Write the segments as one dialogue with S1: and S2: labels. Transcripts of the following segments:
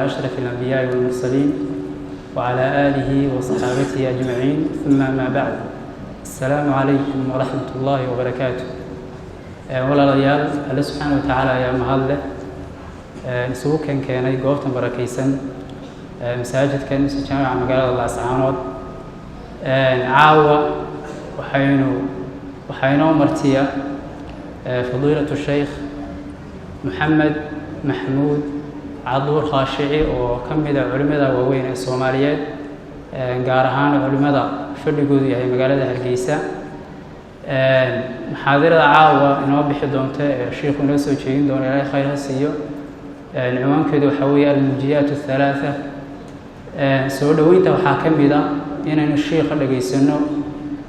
S1: أشرف الأنبياء والمرسلين وعلى آله وصحابته أجمعين، ثم ما بعد، السلام عليكم ورحمة الله وبركاته. Walaalayaal, Alle subxaana wa tacaala ayaa mahad leh isugu kan keenay goobtan barakaysan, masaajidkan mise jaamica magaalada Laascaanood. Caawa waxaa inoo martiya fadiilatu Sheikh Maxamed Maxamuud Caduur Khaashici, oo ka mid a culimmada waaweyn ee Soomaaliyeed, gaar ahaan culimmada fadhigoodu yahay magaalada Hargeysa. Muxaadirada caawa inoo bixi doonta ee shiikhu inoo soo jeedin doono, Ilaahay khayr ha siiyo, cinwaankeedu waxaa weeye Almunjiyaat Athalaatha. Soo dhoweynta waxaa ka mid a inaynu shiikha dhegaysano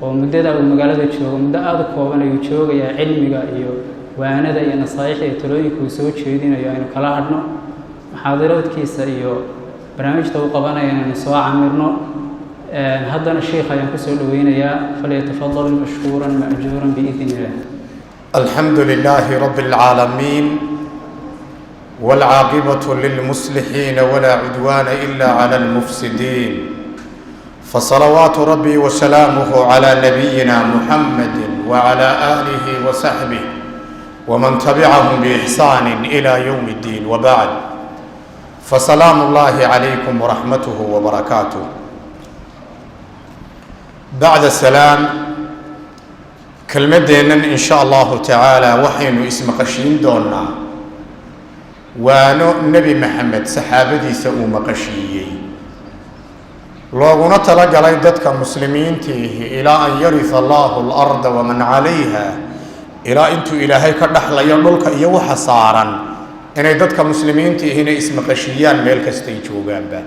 S1: oo muddada uu magaalada joogo, muddo aada u kooban ayuu joogayaa, cilmiga iyo waanada iyo nasaaixda iyo talooyinka uu soo jeedinayo aynu kala hadhno, muxaadiraadkiisa iyo barnaamijta uu qabanaya inaynu soo camirno. Haddana shiikh ayaan kusoo dhoweynayaa. Falyatafadal mashkuuran ma'juuran biidn illah.
S2: الحمد لله رب العالمين، والعاقبة للمصلحين، ولا عدوان إلا على المفسدين، فصلوات ربي وسلامه على نبينا محمد وعلى آله وصحبه ومن تبعهم بإحسان إلى يوم الدين، وبعد، فسلام الله عليكم ورحمته وبركاته. بعد السلام، kelmaddeennan in sha Allahu tacaala waxaynu ismaqashiin doonaa waano Nebi Maxamed saxaabadiisa uu maqashiiyey, looguna talagalay dadka muslimiintiihi ilaa an yarisa Allahu alarda waman calayha, ilaa intuu Ilaahay ka dhaxlayo dhulka iyo waxa saaran, inay dadka muslimiintiihina ismaqashiiyaan meel kastay joogaanba.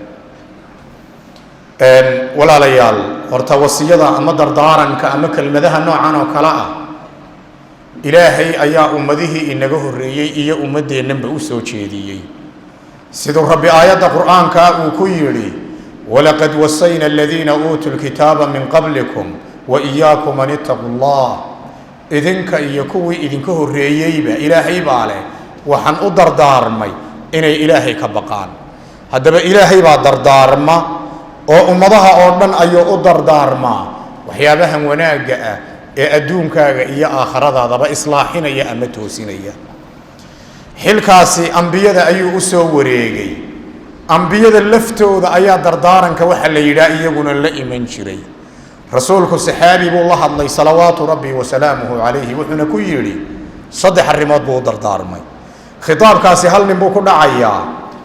S2: Walaalayaal, horta wasiyada ama dardaaranka ama kelmadaha noocan oo kale ah Ilaahay ayaa ummadihii inaga horreeyey iyo ummaddeennanba u soo jeediyey, siduu Rabbi aayadda Qur-aankaa uu ku yidhi: "Walaqad wasayna aladiina uutuu lkitaaba min qablikum wa iyaakum an ittaquu Allah." Idinka iyo kuwii idinka horreeyeyba Ilaahay baa leh waxaan u dardaarmay inay Ilaahay ka baqaan. Haddaba Ilaahay baa dardaarma oo ummadaha oo dhan ayuu u dardaarmaa waxyaabahan wanaagga ah ee adduunkaaga iyo aakhiradaadaba islaaxinaya ama toosinaya. Xilkaasi ambiyada ayuu u soo wareegay. Ambiyada laftooda ayaa dardaaranka waxa la yidhaha iyaguna la iman jiray. Rasuulku saxaabi buu la hadlay, salawaatu Rabbi wasalaamuhu calayhi, wuxuuna ku yidhi, saddex arrimood buu u dardaarmay. Khitaabkaasi hal nin buu ku dhacayaa,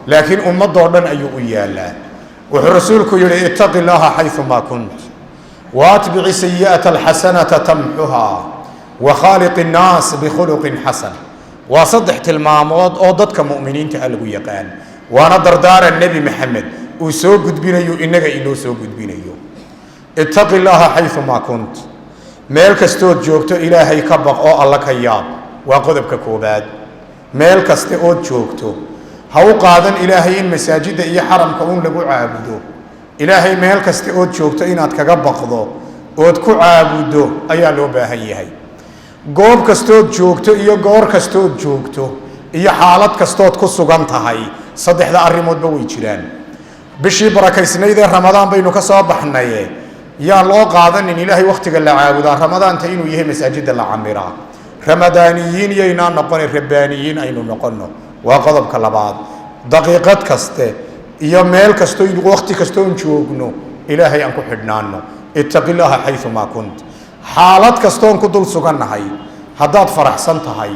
S2: laakiin ummadoo dhan ayuu u yaalaa. Wuxuu rasuulku yidhi: "Ittaqi Llaaha xayumaa kunt, waatbici sayi'ata alxasanata tamxuhaa, wa khaaliq innaas bikhuluqin xasan." Waa saddex tilmaamood oo dadka mu'miniinta ah lagu yaqaan, waana dardaaran Nebi Maxamed uu soo gudbinayo, innaga inoo soo gudbinayo. Ittaqi Llaaha xayumaa kunt, meel kastood joogto Ilaahay ka baq oo Alla ka yaab, waa qodobka koobaad. Meel kaste ood joogto, ha u qaadan Ilaahay in masaajidda iyo xaramka uun lagu caabudo. Ilaahay meel kaste ood joogto inaad kaga baqdo ood ku caabuddo ayaa loo baahan yahay. Goob kastood joogto iyo goor kastood joogto iyo xaalad kastood ku sugan tahay, saddexda arrimoodba way jiraan. Bishii barakaysnayd ee Ramadaan baynu ka soo baxnaye, yaan loo qaadanin Ilaahay wakhtiga la caabudaa Ramadaanta inuu yahay masaajidda la camiraa. Ramadaaniyiin yaynaa noqone, rabbaaniyiin aynu noqonno. Waa qodobka labaad. Daqiiqad kaste iyo meel kasto, wakhti kastoon joogno, Ilaahay aan ku xidhnaano. Ittaqi Llaaha xayumaa kunt. Xaalad kastoon ku dul sugannahay, haddaad faraxsan tahay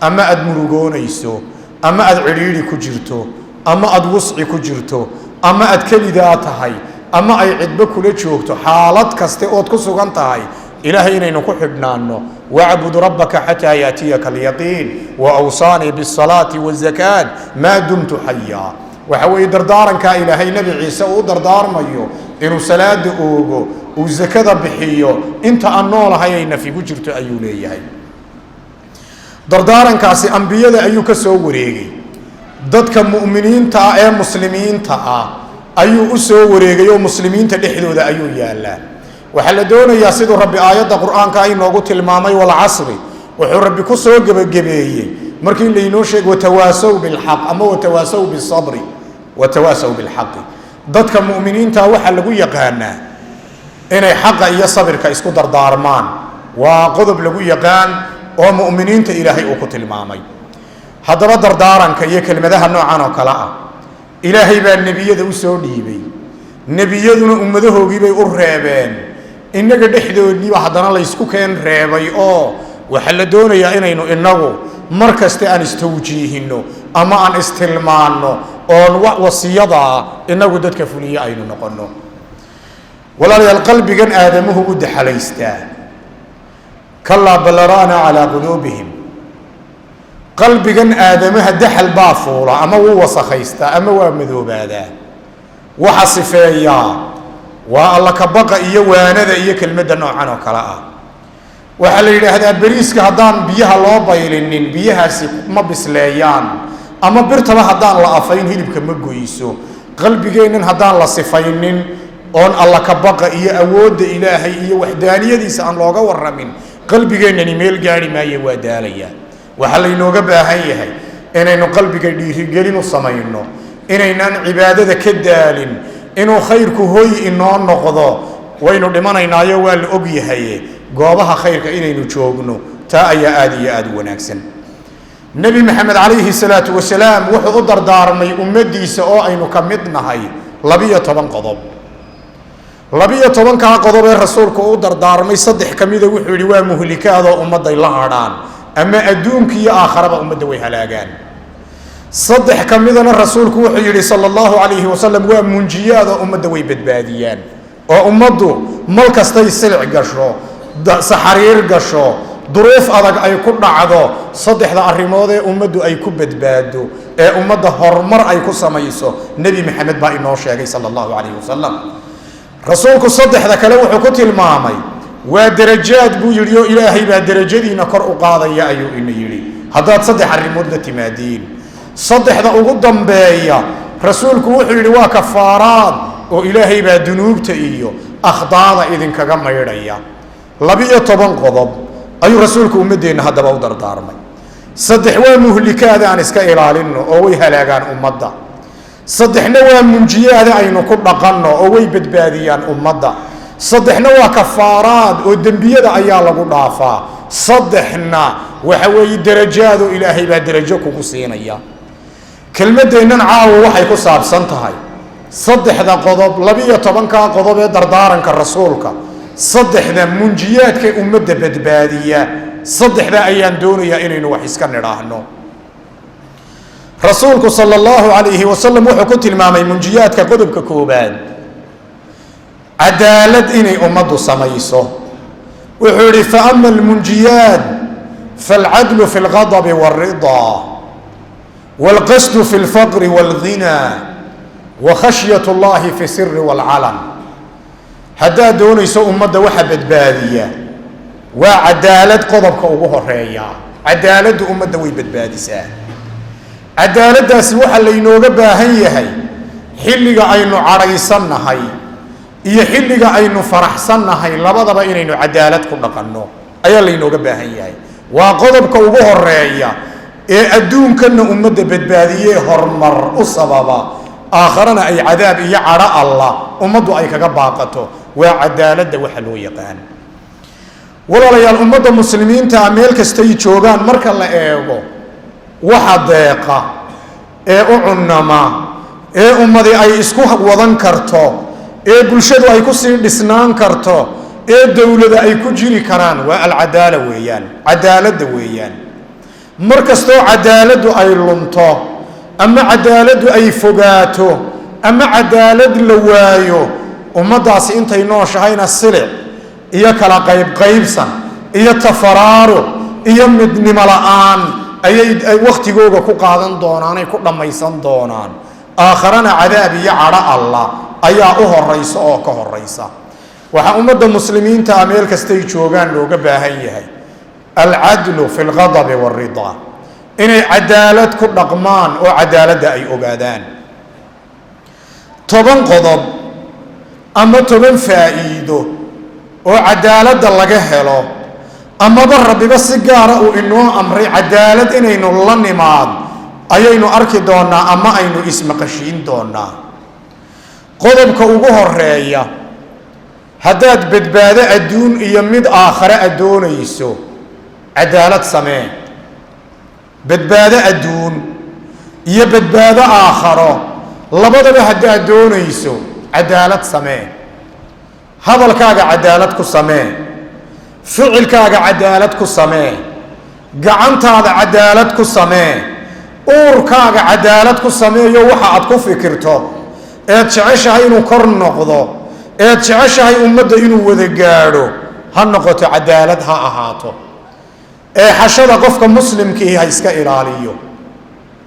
S2: ama aada murugoonayso ama aada cidhiidhi ku jirto ama aada wusci ku jirto ama aad kelidaa tahay ama ay cidbo kula joogto, xaalad kaste ood ku sugan tahay Ilaahay inaynu ku xidhnaano. Wacbud rabbaka xataa yaatiyaka alyaqiin, wa awsaanii bisalaati wazakaat maa dumtu xayaa. Waxa weeye dardaarankaa Ilaahay Nebi Ciise uu u dardaarmayo inuu salaada oogo, uu zakada bixiyo inta aan noolahay ay nafigu jirto ayuu leeyahay. Dardaarankaasi ambiyada ayuu ka soo wareegay, dadka mu'miniinta ah ee muslimiinta ah ayuu u soo wareegay oo muslimiinta dhexdooda ayuu yaallaa. Waxaa la doonayaa, siduu Rabbi aayadda Qur-aanka inoogu tilmaamay, walcasri, wuxuu Rabbi ku soo gebagabeeyey markii laynoo sheegay watawaasow bilxaq ama watawaasow bisabri. Watawaasaw bilxaqi. Dadka mu'miniinta waxaa lagu yaqaanaa inay xaqa iyo sabirka isku dardaarmaan. Waa qodob lagu yaqaan oo mu'miniinta Ilaahay uu ku tilmaamay. Haddaba dardaaranka iyo kelmadaha noocan oo kale ah Ilaahay baa nebiyada u soo dhiibay, nebiyaduna ummadahoogiibay u reebeen. Innaga dhexdoodniiba haddana laysku keen reebay, oo waxaa la doonayaa inaynu inagu mar kasta aan istawjiihinno ama aan istilmaanno oon wasiyadaa inagu dadka fuliye aynu noqonno. Walaalayaal, qalbigan aadamuhu u daxalaystaa. Kalaa bal raana calaa quluubihim. Qalbigan aadamaha daxal baa fuula, ama wuu wasakhaystaa ama waa madoobaadaa. Waxa sifeeyaa waa alla kabaqa iyo waanada iyo kelmadda noocan oo kale ah. Waxaa la yidhaahdaa, beriiska haddaan biyaha loo baylinin, biyahaasi ma bisleeyaan, ama birtaba haddaan la afayn, hilibka ma goyso. Qalbigeennan haddaan la sifaynin oon alla kabaqa iyo awoodda Ilaahay iyo waxdaaniyadiisa aan looga warramin, qalbigeennani meel gaari maaye, waa daalaya. Waxaa laynooga baahan yahay inaynu qalbiga dhiirigelin u samayno, inaynaan cibaadada ka daalin, inuu khayrku hoy inoo noqdo. Waynu dhimanaynaayo, waa la og yahaye, goobaha khayrka inaynu joogno, taa ayaa aada iyo aada u wanaagsan. Nebi Maxamed calayhi salaatu wasalaam wuxuu u dardaarmay ummaddiisa, oo aynu ka mid nahay, 12 qodob. 12-kaa qodob ee rasuulku u dardaarmay, saddex ka mida wuxuu yidhi waa muhlikaadoo ummadday la hadhaan, ama adduunka iyo aakharaba ummadda way halaagaan. Saddex ka midana rasuulku wuxuu yidhi sala allahu calayhi wasalam waa munjiyaadoo ummadda way badbaadiyaan, oo ummaddu mal kastay silic gasho, saxariir gasho, duruuf adag ay ku dhacdo, saddexda arrimood ee ummaddu ay ku badbaado ee ummadda horumar ay ku samayso, Nebi Maxamed baa inoo sheegay sala allahu calayhi wasalam. Rasuulku saddexda kale wuxuu ku tilmaamay waa derajaad buu yidhi, oo Ilaahay baa derajadiina kor u qaadaya ayuu ina yidhi haddaad saddex arrimood la timaadiin. Saddexda ugu dambeeya rasuulku wuxuu yidhi waa kafaaraad, oo Ilaahay baa dunuubta iyo akhdaada idinkaga maydhaya. 12 qodob ayuu rasuulku ummaddeenna haddaba u dardaarmay. Saddex waa muhlikaada, aan iska ilaalinno oo way halaagaan ummadda. Saddexna waa munjiyaada, aynu ku dhaqanno oo way badbaadiyaan ummadda. Saddexna waa kafaaraad, oo dembiyada ayaa lagu dhaafaa. Saddexna waxa weeye derajaadoo Ilaahay baa derajo kugu siinaya. Kelmaddeennan caawa waxay ku saabsan tahay saddexda qodob, 12-kaa qodob ee dardaaranka rasuulka, saddexda munjiyaadka ummadda badbaadiya. Saddexda ayaan doonayaa inaynu wax iska nidhaahno. Rasuulku sala allahu calayhi wasalam wuxuu ku tilmaamay munjiyaadka qodobka koobaad cadaalad inay ummaddu samayso. Wuxuu yihi: "Fa ama almunjiyaat faalcadlu fi lghadabi waalridaa, waalqasdu fi lfaqri waalghinaa, wa khashyat Allahi fi siri waalcalan." Haddaad doonayso ummadda waxa badbaadiya waa cadaalad. Qodobka ugu horeeya, cadaaladdu ummadda way badbaadisaa. Cadaaladdaasi waxaa laynooga baahan yahay xilliga aynu cadhaysannahay iyo xilliga aynu faraxsannahay, labadaba inaynu cadaalad ku dhaqanno ayaa laynooga baahan yahay. Waa qodobka ugu horeeya ee adduunkanna ummadda badbaadiyee horumar u sababa, aakharana ay cadaab iyo cadho Allah ummaddu ay kaga baaqato. Waa cadaaladda waxa loo yaqaan. Walaalayaal, ummadda muslimiintaa meel kastay joogaan marka la eego, waxa deeqa ee u cunama ee ummadi ay isku wadan karto, ee bulshadu ay kusii dhisnaan karto, ee dowlada ay ku jiri karaan, waa alcadaala weeyaan, cadaaladda weeyaan. Mar kastoo cadaaladdu ay lunto ama cadaaladdu ay fogaato ama cadaalad la waayo, ummaddaasi intay nooshahayna silic iyo kala qaybqaybsan iyo tafaraaruq iyo midnimo la'aan ayay wakhtigooga ku qaadan doonaanay ku dhammaysan doonaan. Aakharana cadaab iyo cadho Allah ayaa u horaysa oo ka horaysa. Waxaa ummadda muslimiinta ah meel kastay joogaan looga baahan yahay alcadlu fi lghadabi waalridaa, inay cadaalad ku dhaqmaan oo cadaaladda ay ogaadaan. 10 qodob ama 10 faa'iido oo cadaaladda laga helo, amaba Rabbiba si gaara uu inoo amray cadaalad inaynu la nimaad, Ayaynu arki doonaa ama aynu ismaqashiin doonaa. Qodobka ugu horeeya, haddaad badbaado adduun iyo mid aakhare a doonayso, cadaalad samee. Badbaado adduun iyo badbaado aakharo labadaba haddaad doonayso, cadaalad samee. Hadalkaaga cadaalad ku samee, ficilkaaga cadaalad ku samee, gacantaada cadaalad ku samee, uurkaaga cadaalad ku sameeyo. Waxa aad ku fikirto eed jeceshahay inuu kor noqdo, eed jeceshahay ummadda inuu wada gaadho, ha noqoto cadaalad ha ahaato. Eexashada qofka muslimkii ha iska ilaaliyo.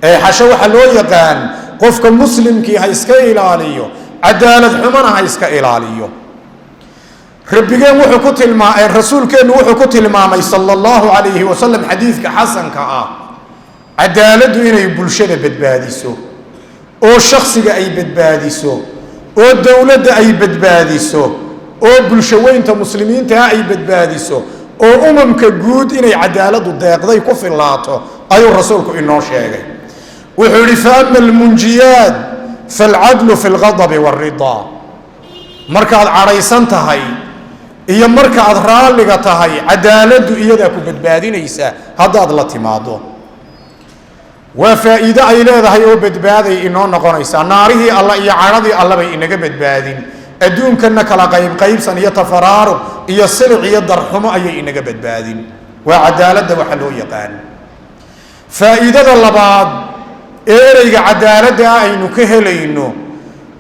S2: Eexasho waxaa loo yaqaan qofka muslimkii ha iska ilaaliyo, cadaalad xumana ha iska ilaaliyo. Rabbigeen wuxuu ku tilmaa, rasuulkeennu wuxuu ku tilmaamay sala allahu calayhi wasalam xadiidka xasanka ah cadaaladdu inay bulshada badbaadiso, oo shaksiga ay badbaadiso, oo dowladda ay badbaadiso, oo bulsho weynta muslimiintaha ay badbaadiso, oo umamka guud inay cadaaladdu deeqday ku filaato ayuu rasuulku inoo sheegay. Wuxuu yihi: "Fa ama almunjiyaat faalcadlu fi lghadabi waalridaa." Markaad cadhaysan tahay iyo marka aad raalliga tahay, cadaaladdu iyadaa ku badbaadinaysa haddaad la timaado. Waa faa'iide ay leedahay oo badbaaday inoo noqonaysaa. Naarihii alla iyo cadhadii alla bay inaga badbaadin, adduunkanna kala qaybqaybsan iyo tafaraaruq iyo silic iyo darxumo ayay inaga badbaadin. Waa cadaaladda waxa loo yaqaan. Faa'iidada labaad ee ereyga cadaaladda ah aynu ka helayno,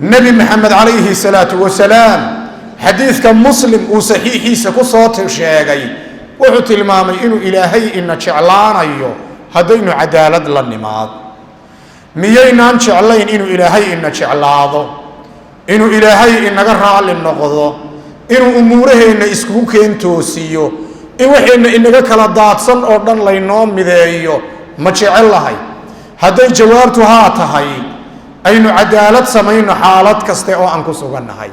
S2: Nebi Maxamed calayhi salaatu wasalaam xadiidka Muslim uu saxiixiisa ku soo sheegay wuxuu tilmaamay inuu Ilaahay ina jeclaanayo haddaynu cadaalad la nimaad. Miyaynaan jeclayn inuu Ilaahay ina jeclaado, inuu Ilaahay inaga raalli noqdo, inuu umuuraheenna iskugu keen toosiyo, in waxayna inaga kala daadsan oo dhan laynoo mideeyo? Ma jecel lahay? Hadday jawaabtu haa tahay, aynu cadaalad samayno. Xaalad kaste oo aan ku sugannahay,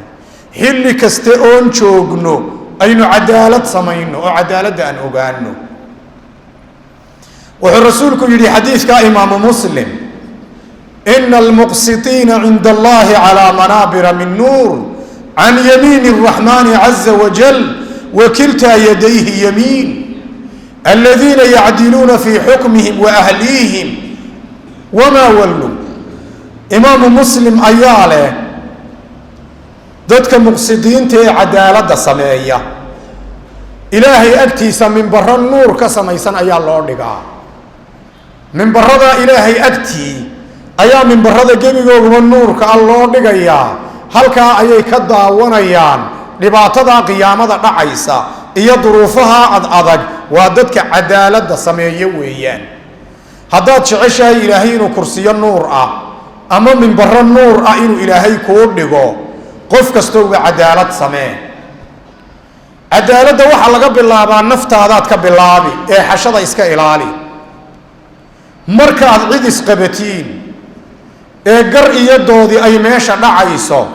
S2: xilli kaste oon joogno, aynu cadaalad samayno oo cadaaladda aan ogaano. Wuxuu rasuulku yidhi xadiidka imaamu Muslim: "Ina almuqsiطiina cinda Allahi calى manaabira min nuur can yamiini الraxmani caza wajal wakiltaa yadayhi yamiin, aladiina yacdiluuna fii xukmihim waahliihim wamaa walluu." Imaamu Muslim ayaa leh: dadka muqsidiinta ee cadaaladda sameeya, Ilaahay agtiisa mimbaro nuur ka samaysan ayaa loo dhigaa. Mimbarada Ilaahay agtii ayaa mimbarada gebigooguba nuurka ah loo dhigayaa. Halkaa ayay ka daawanayaan dhibaatadaa qiyaamada dhacaysa iyo duruufaha ad adag. Waa dadka cadaaladda sameeyo weeyaan. Haddaad jeceshahay Ilaahay inuu kursiyo nuur ah ama mimbaro nuur ah inuu Ilaahay kuu dhigo, qof kastowba cadaalad samee. Cadaaladda waxaa laga bilaabaa naftaadaad ka bilaabi. Eexashada iska ilaali. Markaad cid isqabatiin ee gar iyo doodi ay meesha dhacayso,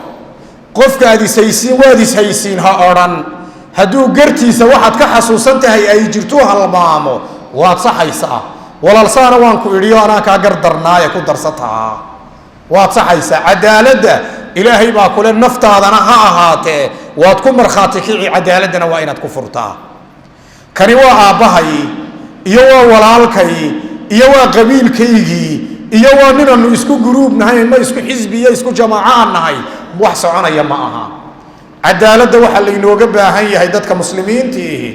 S2: qofka aad ishaysiin waad ishaysiin ha odhan. Hadduu gartiisa waxaad ka xasuusan tahay ay jirtuu halmaamo, waad saxaysaa: "Walaalsaana waan ku idhiyo, anaa kaa gar darnaaye ku darsataa." Waad saxaysaa. Cadaaladda Ilaahay baa kule, naftaadana ha ahaatee waad ku markhaati kici. Cadaaladdana waa inaad ku furtaa. Kani waa aabbahay iyo waa walaalkay iyo waa qabiilkaygii iyo waa ninaanu isku guruub nahay ma isku xisbi iyo isku jamaaco aan nahay, wax soconaya ma aha. Cadaaladda waxaa laynooga baahan yahay dadka muslimiintiihi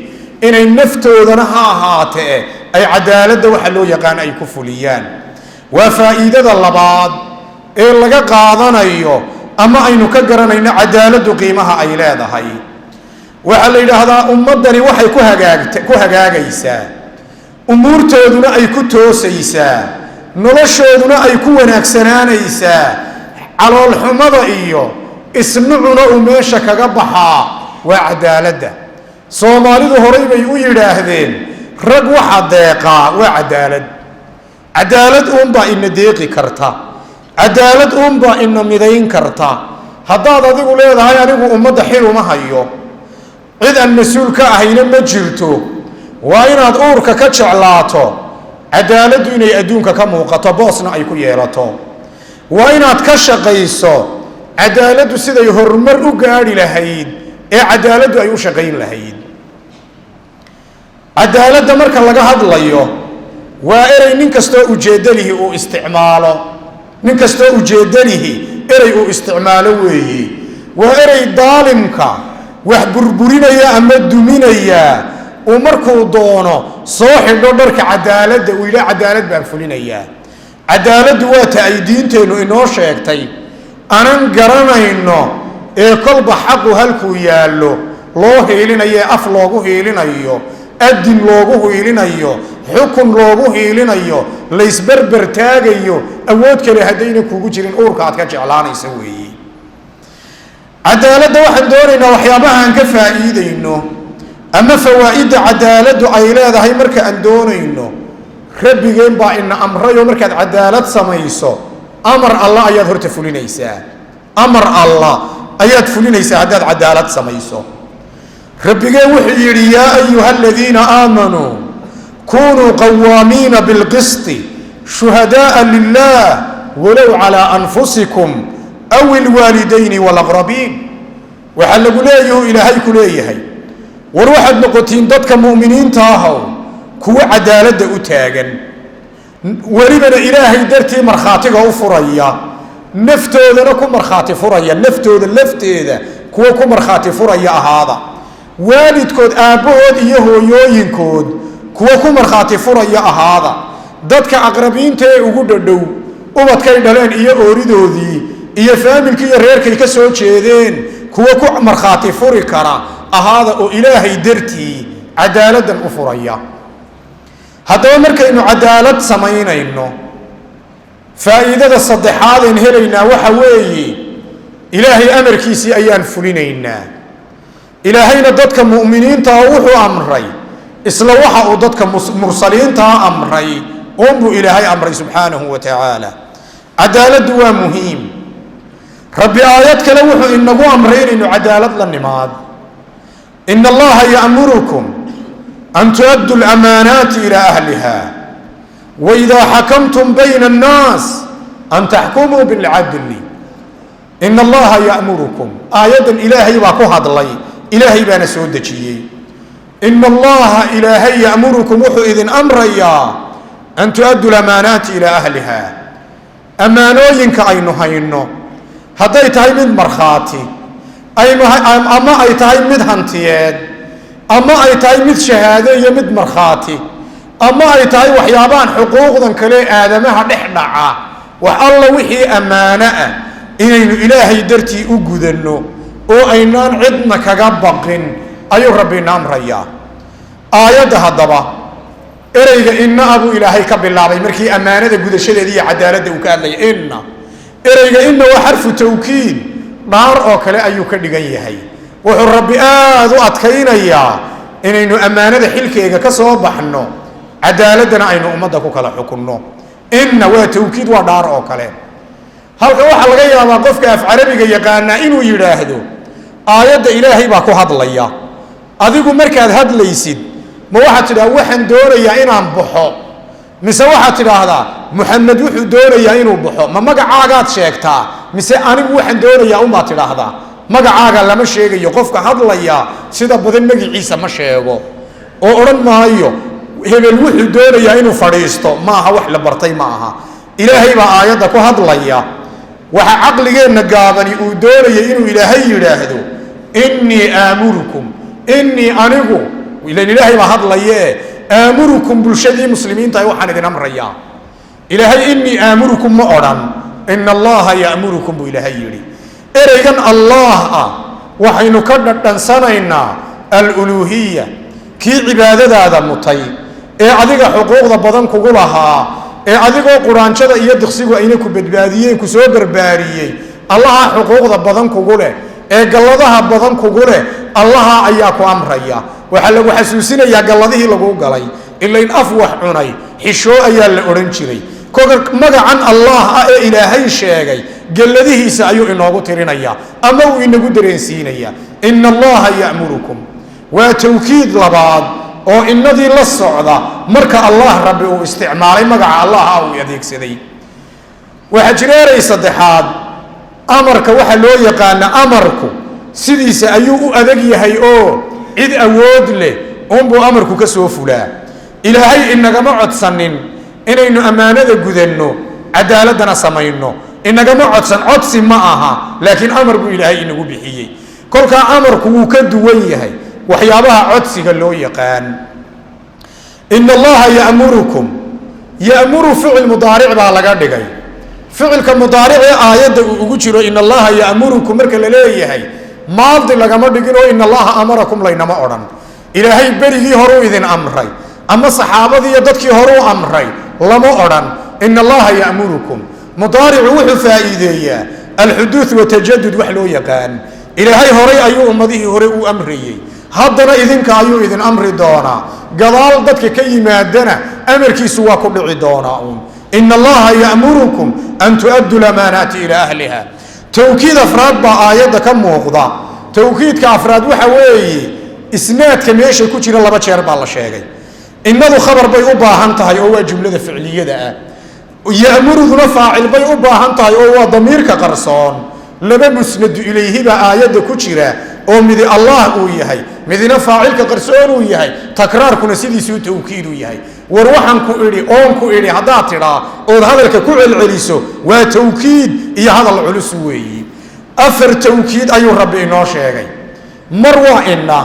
S2: inay naftoodana ha ahaatee ay cadaaladda waxa loo yaqaan ay ku fuliyaan. Waa faa'iidada labaad ee laga qaadanayo ama aynu ka garanayno cadaaladdu qiimaha ay leedahay. Waxaa la yidhaahdaa ummaddani waxay ku hagaagt ku hagaagaysaa, umuurtooduna ay ku toosaysaa, noloshooduna ay ku wanaagsanaanaysaa, caloolxumada iyo isnucuna uu meesha kaga baxaa, waa cadaaladda. Soomaalidu horay bay u yidhaahdeen: "Rag waxa deeqaa waa cadaalad." Cadaalad uunbaa ina deeqi karta, cadaalad uunbaa ina midayn karta. Haddaad adigu leedahay "Anigu ummadda xil uma hayo, cid aan mas-uul ka ahayna ma jirto," waa inaad uurka ka jeclaato. Cadaaladdu inay adduunka ka muuqato, boosna ay ku yeelato. Waa inaad ka shaqayso cadaaladdu siday horumar u gaadhi lahayd ee cadaaladdu ay u shaqayn lahayd. Cadaaladda marka laga hadlayo, waa erey nin kastoo ujeeddalihi uu isticmaalo. Nin kastoo ujeeddalihi erey uu isticmaalo weeye. Waa erey daalimka wax burburinaya ama duminaya uu markuu doono soo xidho dharka cadaaladda, uu yidhaha cadaalad baan fulinayaa. Cadaaladdu waa ta ay diinteennu inoo sheegtay, anan garanayno ee kolba xaqu halkuu yaallo loo hiilinayo, ee af loogu hiilinayo, adin loogu hiilinayo, xukun loogu hiilinayo, laysberber taagayo, awood kale haddayna kugu jirin uurka aad ka jeclaanaysa weeye. Cadaaladda waxaan doonaynaa waxyaabaha aan ka faa'iidayno ama fawaa'idda cadaaladdu ay leedahay. Marka aan doonayno, Rabbigeen baa ina amrayoo markaad cadaalad samayso, amar Allah ayaad horta fulinaysaa. Amar Allah ayaad fulinaysaa haddaad cadaalad samayso. Rabbigeen wuxuu yidhi: "Yaa ayuha aladiina aamanuu kunuu qawaamiina bilqisti shuhadaaa lilah walow calaa anfusikum aw ilwaalidayni walaqrabiin." Waxaa lagu leeyahu, Ilaahay ku leeyahay: war waxaad noqotiin dadka mu'miniinta ahow kuwo cadaaladda u taagan, welibana Ilaahay dartii markhaatiga u furaya, naftoodana ku markhaati furaya. Naftooda lafteeda kuwo ku markhaati furaya ahaada. Waalidkood, aabbahood iyo hooyooyinkood, kuwo ku markhaati furaya ahaada. Dadka aqrabiinta ee ugu dhadhow, ubadkay dhaleen iyo ooridoodii iyo faamilkii iyo reerkay ka soo jeedeen, kuwo ku markhaati furi kara ahaada oo Ilaahay dartii cadaaladdan u furaya. Haddaba markaynu cadaalad samaynayno, faa'iidada saddexaadeen helaynaa waxa weeye Ilaahay amarkiisii ayaan fulinaynaa. Ilaahayna dadka mu'miniintaa wuxuu amray isla waxa uu dadka mursaliintaa amray uunbuu Ilaahay amray subxaanahu wa tacaala. Cadaaladdu waa muhiim. Rabbi aayad kale wuxuu inagu amray inaynu cadaalad la nimaad: "Ina Allaha ya'murukum an tu'addu lamaanaati ilaa ahliha waidaa xakamtum bayna annaas an taxkumuu bilcadli." Ina Allaha ya'murukum, aayaddan Ilaahay baa ku hadlay, Ilaahay baana soo dejiyey. Ina Allaha, Ilaahay, ya'murukum, wuxuu idin amrayaa, an tu'addu lamaanaati ilaa ahliha. Ammaanooyinka aynu hayno, hadday tahay mid markhaati ama ay tahay mid hantiyeed ama ay tahay mid shahaado iyo mid markhaati ama ay tahay waxyaabahan xuquuqdan kale aadamaha dhex dhaca, wax alla wixii ammaano ah inaynu Ilaahay dartii u gudanno oo aynaan cidna kaga baqin ayuu Rabbi ina amrayaa. Aayadda haddaba ereyga inna buu Ilaahay ka bilaabay markii ammaanada gudashadeeda iyo cadaaladda uu ka hadlaya. Inna, ereyga inna waa xarfu tawkiid, dhaar oo kale ayuu ka dhigan yahay. Wuxuu Rabbi aada u adkaynayaa inaynu ammaanada xilkeega ka soo baxno, cadaaladdana aynu ummadda ku kala xukunno. Inna waa tawkiid, waa dhaar oo kale. Halkan waxaa laga yaabaa qofka af Carabiga yaqaanaa inuu yidhaahdo: aayadda Ilaahay baa ku hadlaya. Adigu markaad hadlaysid, ma waxaad tidhaha waxaan doonayaa inaan baxo, mise waxaad tidhaahdaa Muxamed wuxuu doonayaa inuu baxo? Ma magacaagaad sheegtaa, mise anigu waxaan doonayaa unbaad tidhaahdaa? Magacaaga lama sheegayo. Qofka hadlaya sida badan magiciisa ma sheego oo odhan maayo hebel wuxuu doonayaa inuu fadhiisto. Ma aha wax la bartay, ma aha. Ilaahay baa aayadda ku hadlaya. Waxa caqligeenna gaabani uu doonaya inuu Ilaahay yidhaahdo innii aamurukum, innii anigu, ilan Ilaahay baa hadlaye, aamurukum, bulshadii muslimiinta waxaan idin amrayaa. Ilaahay innii aamurukum ma odhan. Ina Allaha ya'murukum buu Ilaahay yidhi. Ereygan Allaah ah waxaynu ka dhadhansanaynaa aluluuhiya, kii cibaadadaada mutay ee adiga xuquuqda badan kugu lahaa, ee adigoo quraanjada iyo diqsigu ayna ku badbaadiyeen ku soo barbaariyey. Allaha xuquuqda badan kugu leh ee galladaha badan kugu leh, Allaha ayaa ku amraya. Waxaa lagu xasuusinayaa galladihii laguu galay. Ilayn af wax cunay xishoo ayaa la odhan jiray. Magacan Allaah ah ee Ilaahay sheegay galladihiisa ayuu inoogu tirinayaa ama uu inagu dareensiinayaa. Ina Allaha ya'murukum waa tawkiid labaad. oo innadii la socda marka Allah rabbi uu isticmaalay magaca Allah uu adeegsaday. Waxaa jira erey saddexaad. Amarka waxaa loo yaqaana amarku sidiisa ayuu u adag yahay oo cid awood leh uunbuu amarku ka soo fulaa. Ilaahay inagama codsanin inaynu ammaanada gudanno, cadaaladana samayno, inagama codsan, codsi ma aha, laakiin amar buu Ilaahay inagu bixiyey. Kolkaa amarku wuu ka duwan yahay waxyaabaha codsiga loo yaqaan. In Allaha ya'murukum, ya'muru ficil mudaaric baa laga dhigay. Ficilka mudaaricee aayadda uu ugu jiro in Allaha ya'murukum marka la leeyahay, maadi lagama dhigin oo in Allaha amarakum laynama odhan. Ilaahay berigii horuu idin amray ama saxaabadii iyo dadkii horuu amray lama odhan. In Allaha ya'murukum, mudaaricu wuxuu faa'iideeyaa alxuduud watajadud wax loo yaqaan. Ilaahay horay ayuu ummadihii hore u amrayey, haddana idinka ayuu idin amri doonaa, gadaal dadka ka yimaadana amarkiisu waa ku dhici doonaa uun. In Allaha ya'murukum an tu'addu lamaanaati ilaa ahliha. Tawkiid afraad baa aayadda ka muuqda. Tawkiidka afraad waxa weeye isnaadka meesha ku jira laba jeer baa la sheegay. Innadu khabar bay u baahan tahay oo waa jumlada ficliyada ah, ya'muruduna faacil bay u baahan tahay oo waa damiirka qarsoon. Laba musnadu ilayhi baa aayadda ku jira oo midi Allah uu yahay, midina faacilka qarsoon uu yahay. Takraarkuna sidiisuu tawkiid uu yahay. War waxaan ku idhi oon ku idhi haddaad tidhaa ood hadalka ku celceliso, waa tawkiid iyo hadal culus weeyi. Afar tawkiid ayuu Rabbi inoo sheegay. Mar waa inna,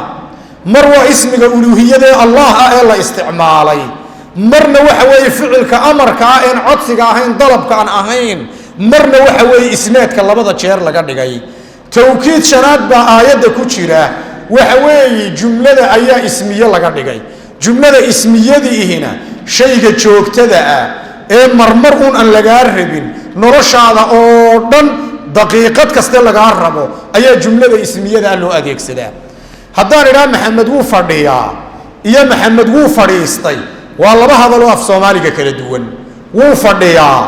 S2: mar waa ismiga uluuhiyadee Allah ah ee la isticmaalay, marna waxa weeye ficilka amarka ah een codsiga ahayn, dalabka aan ahayn, marna waxa weeye isnaadka labada jeer laga dhigay. Tawkiid shanaad baa aayadda ku jira. Waxa weeye jumlada ayaa ismiye laga dhigay. Jumlada ismiyadiihina shayga joogtada ah ee marmar uun aan lagaa rabin, noloshaada oo dhan daqiiqad kaste lagaa rabo ayaa jumlada ismiyadaa loo adeegsadaa. Haddaan idhaa Maxamed wuu fadhiyaa iyo Maxamed wuu fadhiistay, waa laba hadaloo af Soomaaliga kala duwan. Wuu fadhiyaa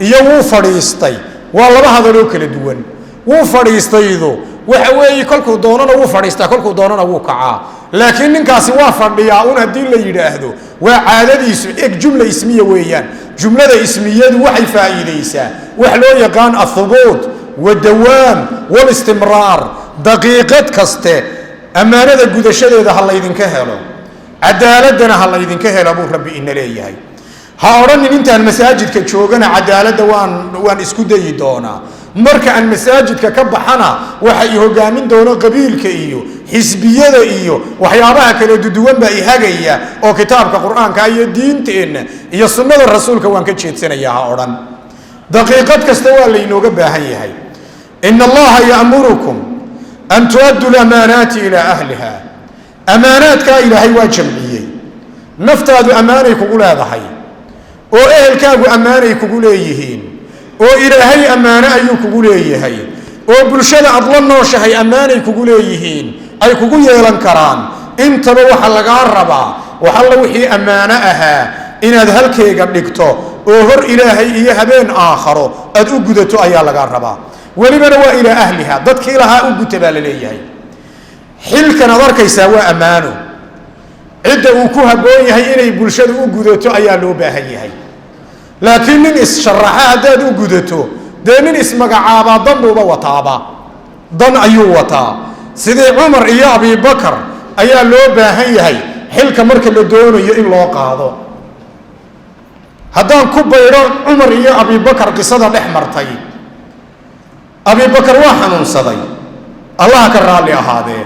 S2: iyo wuu fadhiistay waa laba hadaloo kala duwan. Wuu fadhiistaydu waxa weeye kolkuu doonana wuu fadhiistaa, kolkuu doonana wuu kacaa. Laakiin ninkaasi waa fadhiyaa un haddii la yidhaahdo, waa caadadiisu. Eg, jumla ismiya weeyaan. Jumlada ismiyadu waxay faa'iidaysaa wax loo yaqaan athubuut wadawaam walistimraar. Daqiiqad kaste ammaanada gudashadeeda ha laydinka helo, cadaaladana ha laydinka helo buu Rabbi ina leeyahay. Ha odhanin intaan masaajidka joogana cadaaladda waan isku dayi doonaa, marka aan masaajidka ka baxana waxa i hogaamin doono qabiilka iyo xisbiyada iyo waxyaabaha kala duduwan baa i hagaya oo kitaabka Qur-aanka iyo diinteenna iyo sunnada rasuulka waan ka jeedsanayaa, ha odhan. Daqiiqad kasta waa laynooga baahan yahay. In Allaha ya'murukum an tu'addu lamaanaati ilaa ahliha. Amaanaadkaa Ilaahay waa jamciyey. Naftaadu ammaanay kugu leedahay, oo ehelkaagu ammaanay kugu leeyihiin, oo Ilaahay ammaano ayuu kugu leeyahay, oo bulshada aad la nooshahay ammaanay kugu leeyihiin, ay kugu yeelan karaan. Intaba waxa lagaa rabaa waxalla wixii ammaano ahaa inaad halkeega dhigto oo hor Ilaahay iyo habeen aakharo aad u gudato ayaa lagaa rabaa. Welibana waa ilaa ahliha, dadkii lahaa u guta baa la leeyahay. Xilkan aad arkaysaa waa ammaano. Cidda uu ku habboon yahay inay bulshada u gudato ayaa loo baahan yahay. Laakiin nin is-sharaxa haddaad u gudato, dee nin ismagacaabaa dan buuba wataaba, dan ayuu wataa. Sidii Cumar iyo Abibakar ayaa loo baahan yahay xilka marka la doonayo in loo qaado. Haddaan ku baydho Cumar iyo Abibakar qisada dhex martay, Abibakar waa xanuunsaday, Allaha ka raalli ahaadee.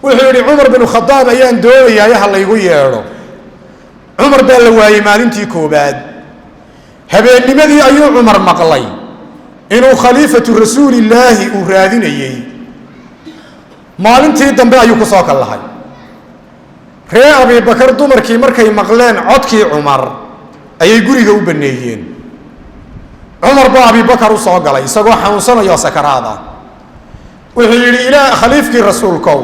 S2: Wuxuu yidhi, Cumar binu Khadaab ayaan doonayaa, ha laygu yeedho. Cumar baa la waayey maalintii koobaad. Habeennimadii ayuu Cumar maqlay inuu khaliifatu rasuulillaahi uu raadinayey. Maalintii dambe ayuu ku soo kallahay. Ree Abibakar dumarkii markay maqleen codkii Cumar ayay guriga u baneeyeen. Cumar baa Abibakar u soo galay isagoo xanuunsanayoo sakaraad ah. Wuxuu yidhi, ilaa khaliifkii rasuulkow,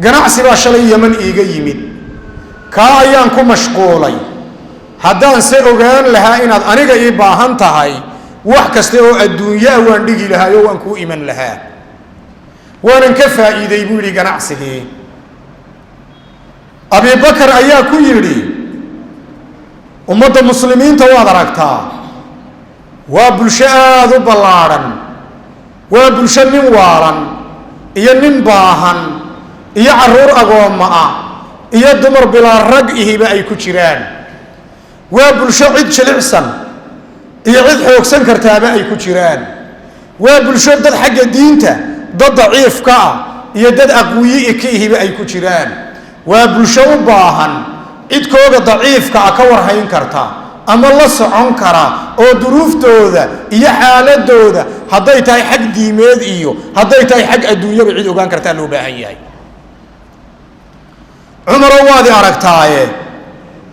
S2: ganacsi baa shalay Yeman iiga yimid, kaa ayaan ku mashquulay. Haddaan se ogaan lahaa inaad aniga ii baahan tahay, wax kasta oo adduunyo ah waan dhigi lahaa oo waan kuu iman lahaa. Waanan ka faa'iiday, buu yidhi, ganacsigii. Abibakar ayaa ku yidhi, ummadda muslimiinta waad aragtaa, waa bulsho aada u ballaadhan, waa bulsho nin waalan iyo nin baahan iyo carruur agoomma ah iyo dumar bilaa rag ihiba ay ku jiraan, waa bulsho cid jilicsan iyo cid xoogsan kartaaba ay ku jiraan, waa bulsho dad xagga diinta dad daciifka ah iyo dad aqwiyi ka ihiba ay ku jiraan, waa bulsho u baahan cid kooga daciifka ah ka warhayn karta ama la socon kara oo duruuftooda iyo xaaladooda hadday tahay xag diimeed iyo hadday tahay xag adduunyaba cid ogaan kartaa loo baahan yahay. Cumarow, waadi aragtaaye,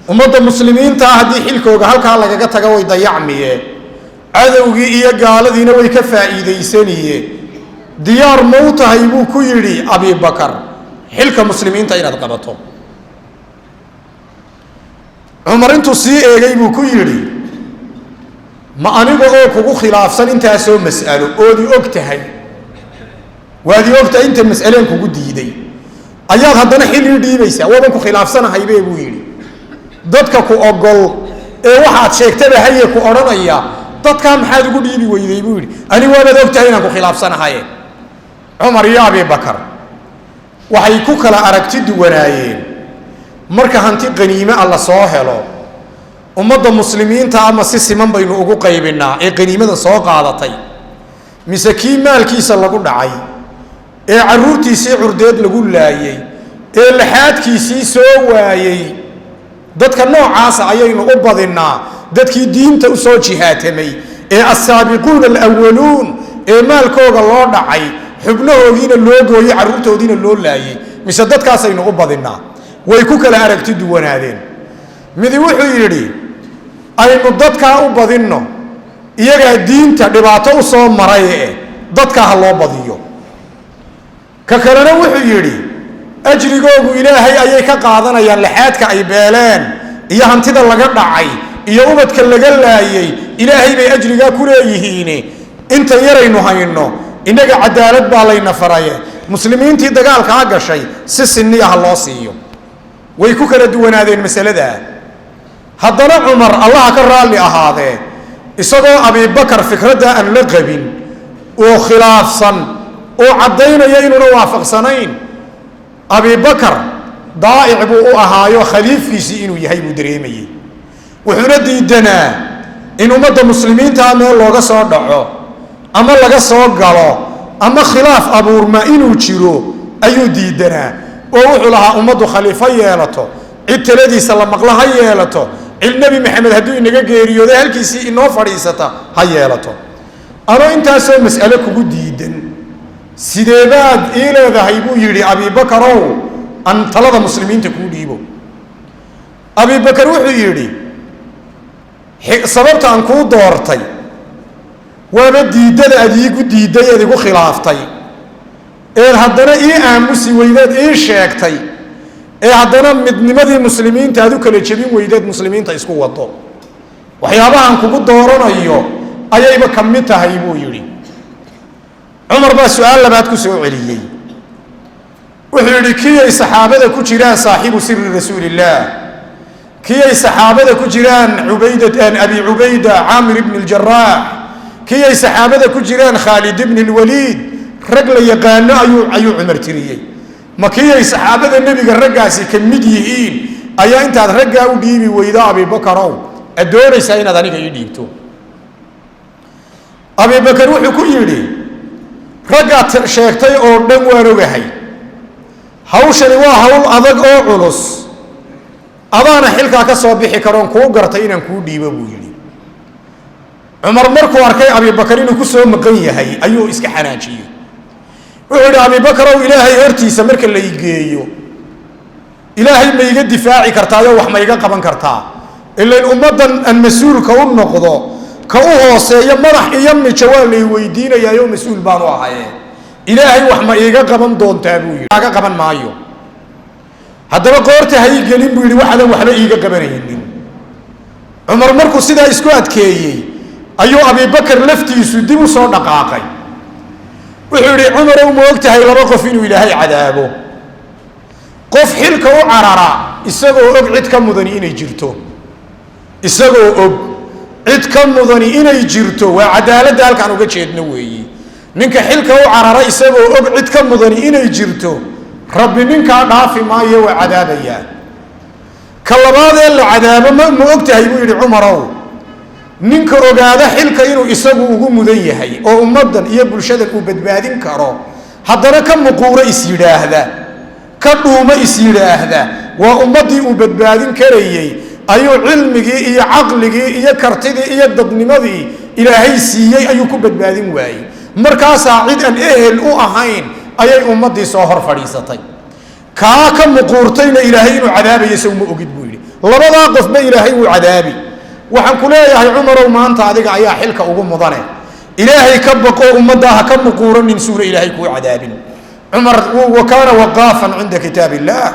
S2: ummadda muslimiintaa haddii xilkooga halkaa lagaga taga way dayacmiye, cadowgii iyo gaaladiina way ka faa'iidaysaniye. Diyaar mau tahay, buu ku yidhi Abibakar, xilka muslimiinta inaad qabato? Cumar intuu sii eegay buu ku yidhi, ma aniga oo kugu khilaafsan intaasoo mas'alo oodi og tahay, waadi og tahay inta mas'aleen kugu diiday, ayaad haddana xil ii dhiibaysaa? Waaban ku khilaafsanahaybe, buu yidhi. Dadka ku ogol ee waxaad sheegtaba haye ku odhanaya, dadkaa maxaad ugu dhiibi weyday, buu yidhi, ani waabaad og tahay inaan ku khilaafsanahaye. Cumar iyo Abibakar waxay ku kala aragti duwanaayeen marka hanti qaniime a la soo helo, ummadda muslimiinta ama si siman baynu ugu qaybinaa ee qaniimada soo qaadatay, mise kii maalkiisa lagu dhacay ee carruurtiisii curdeed lagu laayey ee laxaadkiisii soo waayey, dadka noocaasa ayaynu u badinnaa dadkii diinta usoo jihaatamay ee assaabiquuna alawaluun ee maalkooga loo dhacay, xubnahoogiina loo gooyey, carruurtoodiina loo laayey, mise dadkaasaynu u badinnaa? Way ku kala aragti duwanaadeen. Midi wuxuu yidhi, aynu dadkaa u badinno, iyagaa diinta dhibaato u soo maray, e dadkaa ha loo badiyo. Ka kalena wuxuu yidhi, ajrigoogu ilaahay ayay ka qaadanayaan, laxaadka ay beeleen iyo hantida laga dhacay iyo ubadka laga laayey ilaahay bay ajrigaa ku leeyihiin. Inta yaraynu hayno innaga cadaalad baa layna faraye, muslimiintii dagaalkaa gashay si sinniya ha loo siiyo. Way ku kala duwanaadeen masaladaa. Haddana Cumar, allaha ka raalli ahaadee, isagoo Abibakar fikraddaa aan la qabin oo khilaafsan oo caddaynaya inuuna waafaqsanayn Abibakar, daa'ic buu u ahaayo khaliifkiisii inuu yahay buu dareemayey. Wuxuuna diidanaa in ummadda muslimiintaa meel looga soo dhaco ama laga soo galo ama khilaaf abuurma inuu jiro ayuu diidanaa, oo wuxuu lahaa ummaddu khaliifo yeelato, cid taladiisa la maqlo ha yeelato, cid Nebi Maxamed hadduu inaga geeriyooday halkiisii inoo fadhiisata ha yeelato. Anoo intaasoo mas'alo kugu diidan, sideebaad ii leedahay, buu yidhi, Abibakarow, aan talada muslimiinta kuu dhiibo? Abibakar wuxuu yidhi, sababta aan kuu doortay waaba diiddada aad iigu diidday eed igu khilaaftay eed haddana ii aamusi weydeed ii sheegtay ee haddana midnimadii muslimiinta aad u kala jebin weydeed muslimiinta isku wado, waxyaabahaan kugu dooranayo ayayba ka mid tahay, buu yidhi. Cumar baa su-aal labaad ku soo celiyey. Wuxuu yidhi, kiyay saxaabada ku jiraan saaxibu siri rasuulillaah, kiyay saxaabada ku jiraan Cubayda, Abi Cubayda Caamir ibni Ljaraax, kiyay saxaabada ku jiraan Khaalid ibni Lwaliid, rag la yaqaano ayuu Cumar tiriyey, ma kiyay saxaabada nebiga raggaasi ka mid yihiin ayaa intaad raggaa u dhiibi weydo, Abibakarow, aad doonaysaa inaad aniga ii dhiibto? Abibakar wuxuu ku yidhi, raggaad sheegtay oo dhan waan ogahay, hawshani waa hawl adag oo culus, adaana xilkaa ka soo bixi karoon kuu gartay inaan kuu dhiibo, buu yidhi. Cumar markuu arkay Abibakar inuu ku soo maqan yahay ayuu iska xanaajiyey. Wuxuu yidhi, Abibakarow, ilaahay hortiisa marka la igeeyo, ilaahay ma iga difaaci kartaayo wax ma iga qaban kartaa? Ilain ummaddan aan mas-uulka u noqdo ka u hooseeya madax iyo mijo waa lay weydiinayaayo, mas-uul baanu ahaye, ilaahay wax ma iiga qaban doontaa, buu yidhi. Aga qaban maayo, haddaba qoorta ha ii gelin, buu yidhi, waxaadan waxba iiga qabanaynin. Cumar markuu sidaa isku adkeeyey ayuu Abibakar laftiisu dib u soo dhaqaaqay. Wuxuu yidhi, Cumarow, ma og tahay laba qof inuu ilaahay cadaabo? Qof xilka u carara Isagoo og cid ka mudani inay jirto, isagoo og cid ka mudani inay jirto, waa cadaaladda halkaan uga jeedno weeyi. Ninka xilka u carara isagoo og cid ka mudani inay jirto, Rabbi ninkaa dhaafi maayo, waa cadaabayaa. Ka labaadee la cadaabo ma og tahay, buu yidhi Cumarow, ninka ogaada xilka inuu isagu ugu mudan yahay oo ummaddan iyo bulshadan uu badbaadin karo, haddana ka muquuro is yidhaahda, ka dhuumo is yidhaahda, waa ummaddii uu badbaadin karayey ayuu cilmigii iyo caqligii iyo kartidii iyo dadnimadii Ilaahay siiyey ayuu ku badbaadin waayey. Markaasaa cid aan ehel u ahayn ayay ummaddii soo hor fadhiisatay. Kaa ka muquurtayna Ilaahay inuu cadaabayo sow ma ogid, buu yidhi. Labadaa qofba Ilaahay wuu cadaabi. Waxaan ku leeyahay, Cumarow, maanta adiga ayaa xilka ugu mudane, Ilaahay ka baqo, ummaddaa ha ka muquuranin suuna Ilaahay kuu cadaabin. Cumar wa kaana waqaafan cinda kitaab illaah.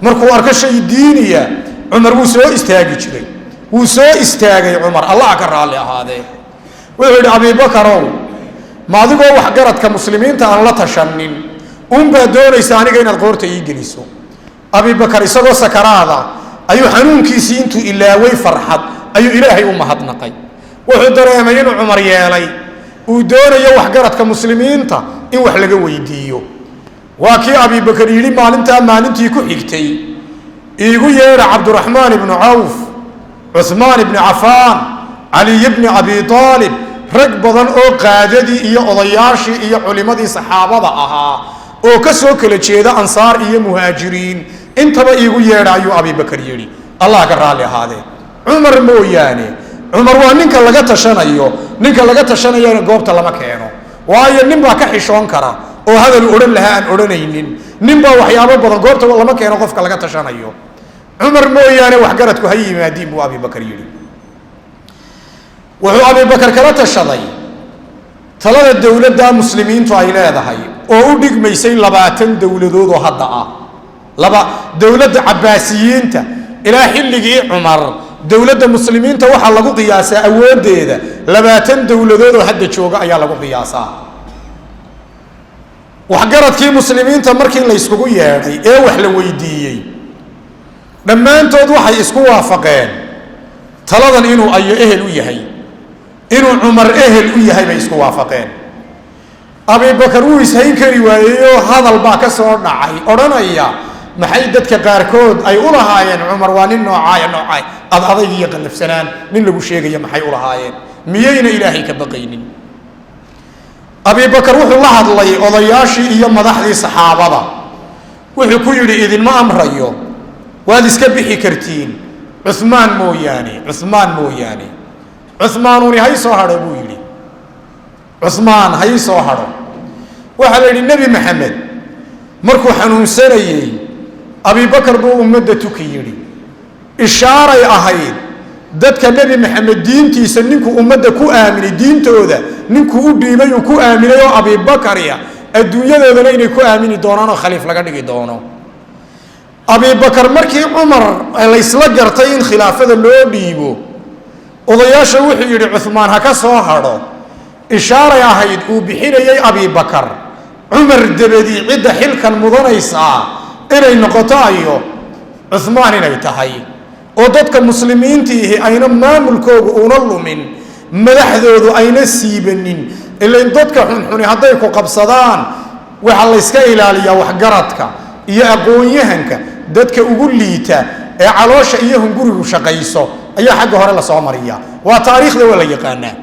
S2: Markuu arko shay diiniya, Cumar wuu soo istaagi jiray. Wuu soo istaagay Cumar, Allah ka raalli ahaadee. Wuxuu yidhi: "Abibakarow, ma adigoo waxgaradka muslimiinta aan la tashanin unbaa doonaysa aniga inaad qoorta ii geliso?" Abibakar isagoo sakaraada ayuu xanuunkiisii intuu ilaaway farxad ayuu Ilaahay u mahadnaqay. Wuxuu dareemay inuu Cumar yeelay uu doonayo waxgaradka muslimiinta in wax laga weydiiyo. Waa kii Abibakar yidhi maalintaa maalintii ku xigtay: "Iigu yeedha Cabduraxmaan ibnu Cawf, Cuhmaan ibni Cafaan, Caliy bni Abi Aalib." Rag badan oo qaadadii iyo odayaashii iyo culimadii saxaabada ahaa oo ka soo kala jeeda ansaar iyo muhaajiriin intaba iigu yeedha ayuu Abibakar yidhi, Allah ka raalli ahaadee. Cumar mooyaane. Cumar waa ninka laga tashanayo, ninka laga tashanayana goobta lama keeno, waayo nin baa ka xishoon kara oo hadalu odhan lahaa aan odhanaynin, nin baa waxyaabo badan. Goobta lama keeno qofka laga tashanayo. Cumar mooyaane waxgaradku ha yimaadiin, buu Abibakar yidhi. Wuxuu Abibakar kala tashaday talada dowladda muslimiintu ay leedahay oo u dhigmaysay 20 dowladood oo hadda ah. Laba dowladda Cabaasiyiinta ilaa xilligii Cumar, dowladda muslimiinta waxaa lagu qiyaasaa awooddeeda 20 dowladood oo hadda jooga ayaa lagu qiyaasaa. Waxgaradkii muslimiinta markii layskugu yeedhay ee wax la weydiiyey, dhammaantood waxay isku waafaqeen taladan inuu ayo ehel u yahay, inuu Cumar ehel u yahay bay isku waafaqeen. Abibakar wuu ishayn kari waayeyoo hadal baa ka soo dhacay odhanaya: "Maxay dadka qaarkood ay u lahaayeen Cumar waa nin noocaaya noocaay ad adayg iyo qallafsanaan nin lagu sheegaya? Maxay u lahaayeen? Miyayna Ilaahay ka baqaynin?" Abibakar wuxuu la hadlay odayaashii iyo madaxdii saxaabada. Wuxuu ku yidhi: "Idinma amrayo, waad iska bixi kartiin, Cumaan mooyaane, Cumaan mooyaane. Cumaanuni hay soo hadho," buu yidhi. "Cumaan hay soo hadho." Waxaa la yidhi Nebi Maxamed markuu xanuunsanayey Abibakar buu ummadda tuki yidhi. Ishaaray ahayd dadka Nebi Maxamed diintiisa ninkuu ummadda ku aaminay, diintooda ninkuu u dhiibay uu ku aaminay oo Abibakaria, adduunyadoodana inay ku aamini doonaan oo khaliif laga dhigi doono. Abibakar markii Cumar laysla gartay in khilaafada loo dhiibo, odayaasha wuxuu yidhi: "Cumaan ha ka soo hadho." Ishaaray ahayd uu bixinayay Abibakar Cumar dabadii cidda xilkan mudanaysaa inay noqoto ayo Cumaan inay tahay, oo dadka muslimiintiihi ayna maamulkoogu una lumin, madaxdoodu ayna siibanin. Ilain dadka xunxuni hadday ku qabsadaan, waxaa layska ilaaliyaa waxgaradka iyo aqoon-yahanka. Dadka ugu liita ee caloosha iyo hungurigu shaqayso ayaa xagga hore lasoo mariyaa. Waa taariikhda, waa la yaqaanaa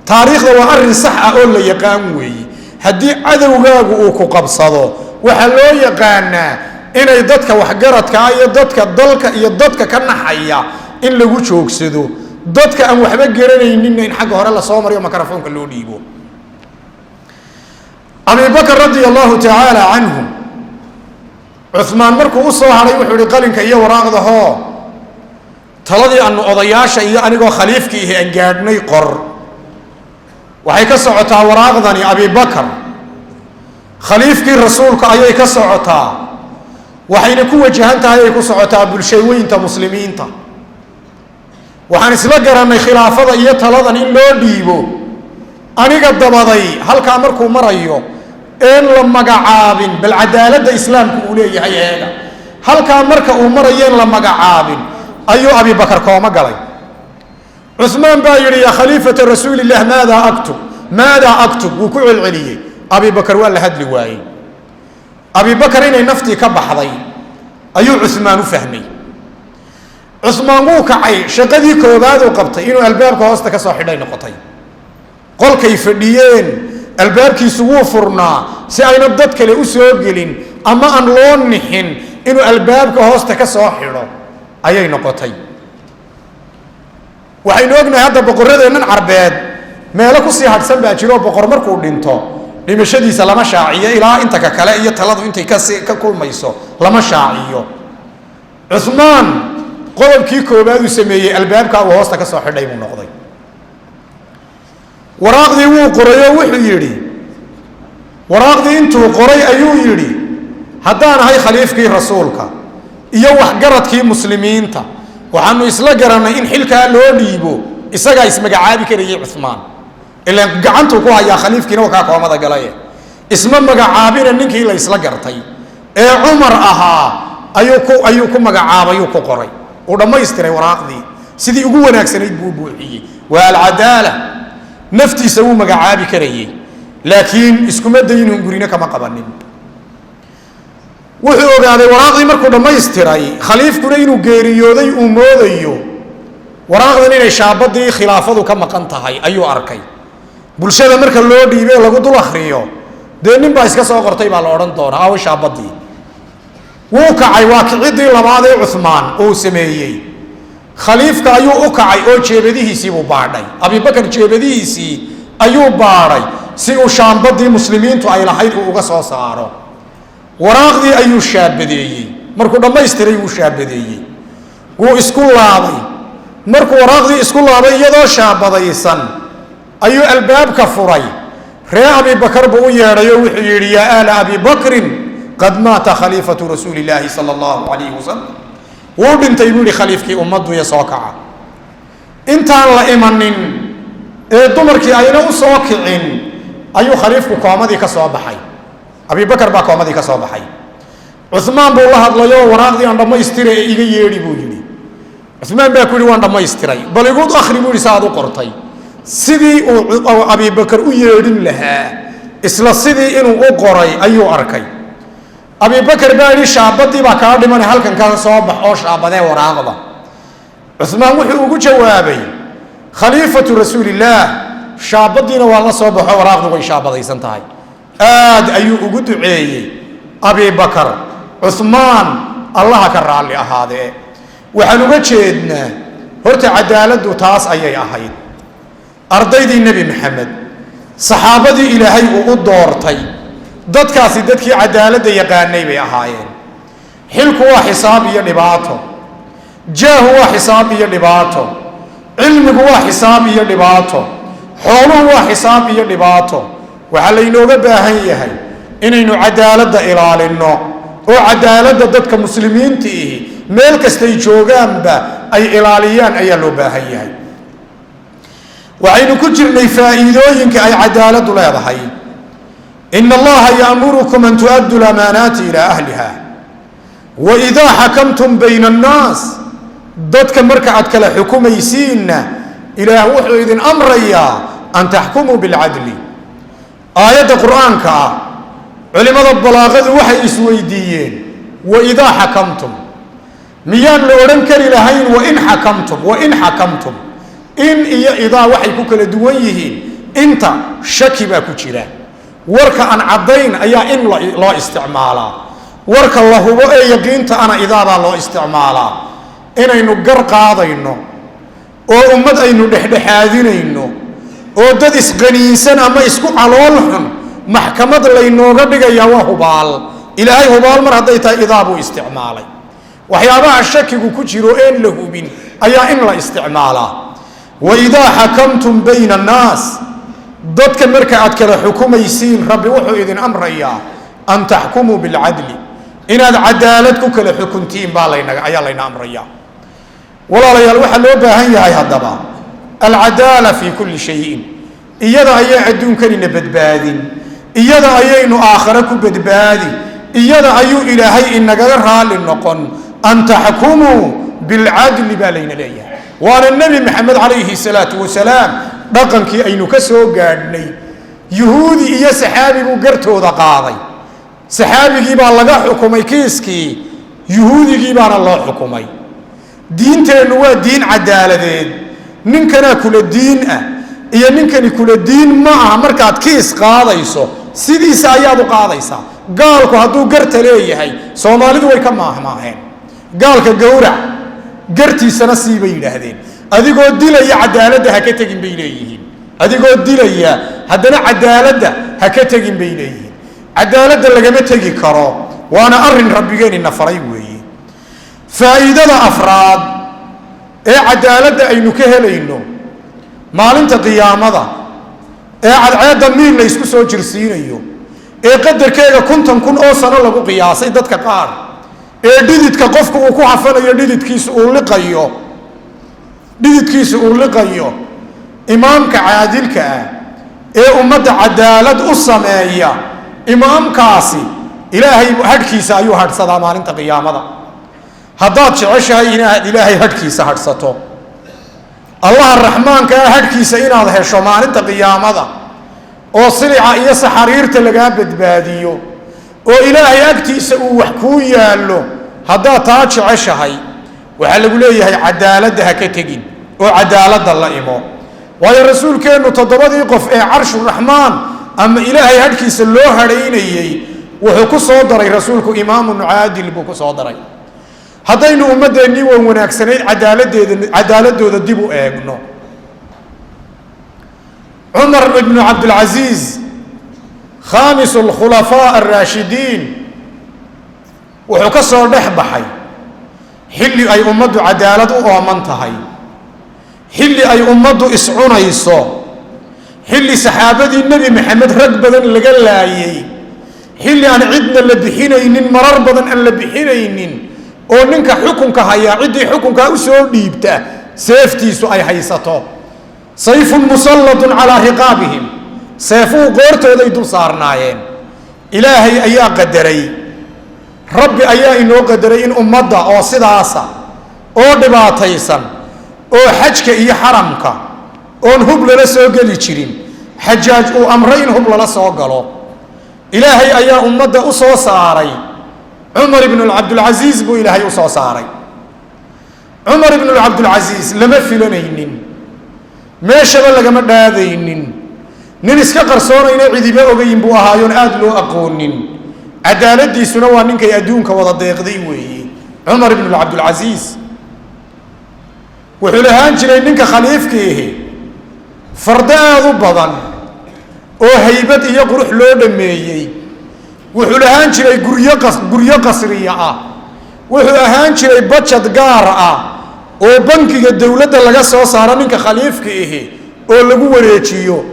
S2: taariikhda, waa arrin sax ah oo la yaqaan weeye. Haddii cadowgaagu uu ku qabsado, waxaa loo yaqaanaa inay dadka waxgaradkaa iyo dadka dalka iyo dadka ka naxaya in lagu joogsado, dadka aan waxba garanayninna in xagga hore lasoo mariyo, mikrofoonka loo dhiibo. Abibakar radia allahu tacaala canhu Cumaan markuu u soo hadhay wuxuu ihi: "Qalinka iyo waraaqda hoo, taladii aanu odayaasha iyo anigoo khaliifkii ihi aan gaadhnay qor." Waxay ka socotaa waraaqdani Abibakar, khaliifkii rasuulka ayay ka socotaa, waxayna ku wajahan tahay ay ku socotaa bulshaweynta muslimiinta. "Waxaan isla garannay khilaafada iyo taladan in loo dhiibo aniga dabaday." Halkaa markuu marayo een la magacaabin, bal cadaaladda islaamku uu leeyahay eega. Halkaa marka uu marayeen la magacaabin ayuu Abibakar kooma galay. Cumaan baa yidhi: "Yaa khaliifata rasuulilah, maadaa aktub, maadaa aktub?" Wuu ku celceliyey. Abibakar waa la hadli waayey. Abibakar inay naftii ka baxday ayuu Cumaan u fahmay. Cumaan wuu kacay. Shaqadii koobaad uu qabtay inuu albaabka hoosta ka soo xidhay noqotay. Qolkay fadhiyeen albaabkiisu wuu furnaa, si ayna dad kale u soo gelin ama aan loo nixin, inuu albaabka hoosta ka soo xidho ayay noqotay. Waxaynu ognahay hadda boqoradeennan Carbeed meelo kusii hadhsan baa jiroo boqor markuu dhinto dhimashadiisa lama shaaciyo ilaa inta ka kale iyo taladu intay ka kulmayso lama shaaciyo. Cumaan qodobkii koobaad uu sameeyey albaabka uu hoosta ka soo xidhay buu noqday. Waraaqdii wuu qorayoo wuxuu yidhi, waraaqdii intuu qoray ayuu yidhi: "Haddaan ahay khaliifkii rasuulka iyo waxgaradkii muslimiinta, waxaanu isla garannay in xilkaa loo dhiibo." Isagaa ismagacaabi karayay Cumaan, ilaan gacantuu ku hayaa, khaliifkiina wakaa koomada galaye. Isma magacaabina, ninkii la isla gartay ee Cumar ahaa ayuu ku magacaabayuu ku qoray. Uu dhammaystiray waraaqdii, sidii ugu wanaagsanayd buu buuxiyey. Waa alcadaala. Naftiisa wuu magacaabi karayey, laakiin iskuma dayin, gurina kama qabanin. Wuxuu ogaaday waraaqdii markuu dhammaystiray khaliifkuna inuu geeriyooday uu moodayo, waraaqdan inay shaabadii khilaafadu ka maqan tahay ayuu arkay. Bulshada marka loo dhiibee lagu dul akriyo, dee nin baa iska soo qortay baa la odhan doonaa, aw shaabadii. Wuu kacay. Waa kicidii labaad ee Cumaan uu sameeyey. Khaliifka ayuu u kacay oo jeebadihiisiibuu baadhay. Abibakar jeebadihiisii ayuu baadhay si uu shaambadii muslimiintu ay lahayd uu uga soo saaro. Waraaqdii ayuu shaabadeeyey. Markuu dhammaystiray wuu shaabadeeyey, wuu isku laabay. Markuu waraaqdii isku laabay iyadoo shaabadaysan ayuu albaabka furay. Ree Abibakar buu u yeedhay oo wuxuu yidhi: "Yaa aala Abi Bakrin, qad maata khaliifatu rasuuli illaahi sala allahu calayhi wasalam." Wuu dhintay, buu yihi, khaliifkii ummaddu iyo soo kaca. Intaan la imanin ee dumarkii ayna u soo kicin ayuu khaliifku koomadii ka soo baxay. Abibakar baa koomadii ka soo baxay. Cumaan buu la hadlayoo: "Waraaqdii aan dhammaystira ee iga yeedhi," buu yidhi. Cumaan baa ku yidhi: "Waan dhammaystiray, bal igu akhri," buu yidhi, "sa aad u qortay." Sidii uu Abibakar u yeedhin lahaa isla sidii inuu u qoray ayuu arkay. Abibakar baa yidhi: "Shaabadii baa kaa dhimana, halkan ka soo bax oo shaabadee waraaqda." Cumaan wuxuu ugu jawaabay: "Khaliifatu rasuulillaah, shaabadiina waa la soo baxo, waraaqdu way shaabadaysan tahay." Aad ayuu ugu duceeyey Abibakar Cumaan, Allaha ka raalli ahaadee. Waxaan uga jeednaa horta cadaaladdu taas ayay ahayd. Ardaydii Nebi Maxamed, saxaabadii Ilaahay uu u doortay, dadkaasi dadkii cadaaladda yaqaanay bay ahaayeen. Xilku waa xisaab iyo dhibaato, jaahu waa xisaab iyo dhibaato, cilmigu waa xisaab iyo dhibaato, xooluhu waa xisaab iyo dhibaato. Waxaa laynooga baahan yahay inaynu cadaaladda ilaalinno oo cadaaladda dadka muslimiinta ihi meel kastay joogaanba ay ilaaliyaan ayaa loo baahan yahay. Waxaynu ku jirnay faa'iidooyinka ay cadaaladdu leedahay. Ina Allaha ya'murukum an tu'addu lamaanaati ilaa ahliha wa idaa xakamtum bayna annaas. Dadka marka aad kala xukumaysiinna, Ilaah wuxuu idin amrayaa an taxkumuu bilcadli. Aayadda Qur-aanka ah culimada balaaqadu waxay isweydiiyeen: wa idaa xakamtum miyaan la odhan kari lahayn wain xakamtum? Wain xakamtum, in iyo idaa waxay ku kala duwan yihiin inta shaki baa ku jira. Warka aan caddayn ayaa in loo isticmaalaa, warka la hubo ee yaqiinta ana idaabaa loo isticmaalaa. Inaynu gar qaadayno oo ummad aynu dhexdhexaadinayno oo dad isqaniinsan ama isku calool xun maxkamad laynooga dhigayaa waa hubaal. Ilaahay hubaal mar hadday tahay idaa buu isticmaalay. Waxyaabaha shakigu ku jiro een la hubin ayaa in la isticmaalaa. Wa idaa xakamtum bayna annaas, dadka marka aad kala xukumaysiin, Rabbi wuxuu idin amrayaa an taxkumuu bilcadli, inaad cadaalad ku kala xukuntiin baa laynaga ayaa layna amrayaa. Walaalayaal, waxaa loo baahan yahay haddaba alcadaala fii kulli shayin. Iyada ayaa adduunkanina badbaadin, iyada ayaynu aakhare ku badbaadi, Iyada ayuu Ilaahay inagaga raali noqon. An taxkumuu bilcadli baa layna leeyahay. Waana Nebi Maxamed calayhi salaatu wasalaam dhaqankii aynu ka soo gaadhnay. Yuhuudi iyo saxaabi buu gartooda qaaday. Saxaabigii baa laga xukumay kiiskii, yuhuudigii baana loo xukumay. Diinteennu waa diin cadaaladeed. Ninkanaa kula diin ah iyo ninkani kula diin ma aha, markaad kiis qaadayso sidiisa ayaad u qaadaysaa. Gaalku hadduu garta leeyahay, Soomaalidu way ka maahmaaheen, gaalka gowrac, gartiisana sii bay yidhaahdeen. Adigoo dilaya cadaaladda ha ka tegin bay leeyihiin. Adigoo dilaya haddana cadaaladda ha ka tegin bay leeyihiin. Cadaaladda lagama tegi karo, waana arrin Rabbigeenina faray weeye. Faa'iidada afraad ee cadaaladda aynu ka helayno maalinta qiyaamada, ee cadceedda miil la ysku soo jirsiinayo, ee qadarkeega 50,000 oo sano lagu qiyaasay dadka qaar, ee dhididka qofku uu ku hafanayo, dhididkiisu uu liqayo, dhididkiisu uu liqayo, imaamka caadilka ah ee ummadda cadaalad u sameeya, imaamkaasi Ilaahay hadhkiisa ayuu hadhsadaa maalinta qiyaamada. Haddaad jeceshahay inaad Ilaahay hadhkiisa hadhsato, Allaha Raxmaankaa hadhkiisa inaad hesho maalinta qiyaamada, oo silica iyo saxariirta lagaa badbaadiyo, oo Ilaahay agtiisa uu wax kuu yaallo, haddaad taa jeceshahay, waxaa lagu leeyahay cadaaladda ha ka tegin oo cadaaladda la imo. Waayo, rasuulkeennu toddobadii qof ee carshuraxmaan ama Ilaahay hadhkiisa loo hadhaynayey wuxuu ku soo daray rasuulku imaamun caadil buu ku soo daray. Haddaynu ummaddeennii wan wanaagsanayd cadaaladeeda cadaaladooda dib u eegno, Cumar ibnu Cabdilcasiis, khaamis alkhulafaa alraashidiin, wuxuu ka soo dhex baxay xilli ay ummaddu cadaalad u ooman tahay, xilli ay ummaddu iscunayso, xilli saxaabadii Nebi Maxamed rag badan laga laayey, xilli aan cidna la bixinaynin, marar badan aan la bixinaynin, oo ninka xukunka hayaa ciddii xukunkaa usoo dhiibta seeftiisu ay haysato. Sayfun musallatun calaa riqaabihim, seefuhu qoortooday dul saarnaayeen. Ilaahay ayaa qadaray, Rabbi ayaa inoo qadaray in ummadda oo sidaasa oo dhibaataysan, oo xajka iyo xaramka oon hub lala soo geli jirin, Xajaaj uu amray in hub lala soo galo, Ilaahay ayaa ummadda u soo saaray Cumar ibnu Cabdulcasiis buu Ilaahay u soo saaray. Cumar ibnu Cabdulcasiis lama filanaynin, meeshaba lagama dhaadaynin. Nin iska qarsoonayna, cidiba ogayin buu ahaayoon aada loo aqoonin. Cadaaladiisuna waa ninkay adduunka wada deeqday weeye. Cumar ibnu Cabdulcasiis wuxuu lahaan jiray, ninka khaliifkiihi, fardo aada u badan oo haybad iyo qurux loo dhameeyey. Wuxuu lahaan jiray guryo, guryo qasriya ah. Wuxuu ahaan jiray bajad gaar ah oo bankiga dowladda laga soo saaro ninka khaliifka ihi oo lagu wareejiyo.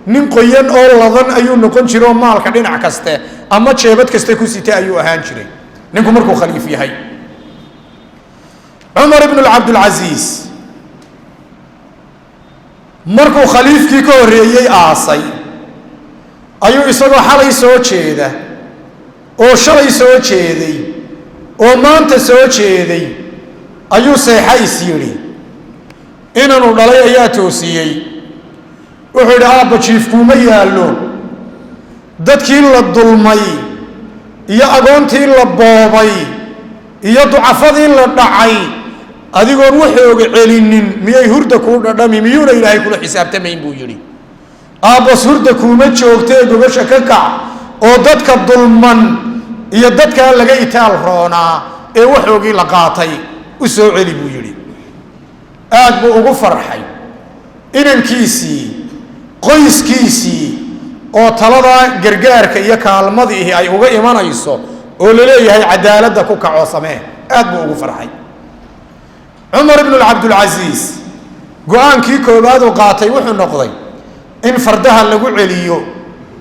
S2: Nin qoyan oo ladan ayuu noqon jiray, oo maalka dhinac kaste ama jeebad kaste ku sita ayuu ahaan jiray ninku markuu khaliif yahay. Cumar ibnu Cabdilcasiis markuu khaliifkii ka horreeyey aasay, ayuu isagoo xalay soo jeeda oo shalay soo jeeday oo maanta soo jeeday ayuu seexa is yidhi. Inanuu dhalay ayaa toosiyey. Wuxuu yidhi: "Aabba, jiifkuuma yaallo. Dadkii la dulmay iyo agoontii la boobay iyo ducafadii la dhacay, adigoon waxooga celinin miyay hurda kuu dhadhami? Miyuuna Ilaahay kula xisaabtamayn?" buu yidhi. "Aabbas, hurda kuuma joogtee, gogasha ka kac oo dadka dulman iyo dadkaa laga itaal roonaa ee waxoogii la qaatay u soo celi," buu yidhi. Aad buu ugu farxay inankiisii, qoyskiisii oo taladaa gargaarka iyo kaalmadiihi ay uga imanayso oo laleeyahay cadaaladda ku kacoo samee. Aad buu ugu farxay Cumar ibnu Cabdulcasiis. Go-aankii koowaad uu qaatay wuxuu noqday in fardaha lagu celiyo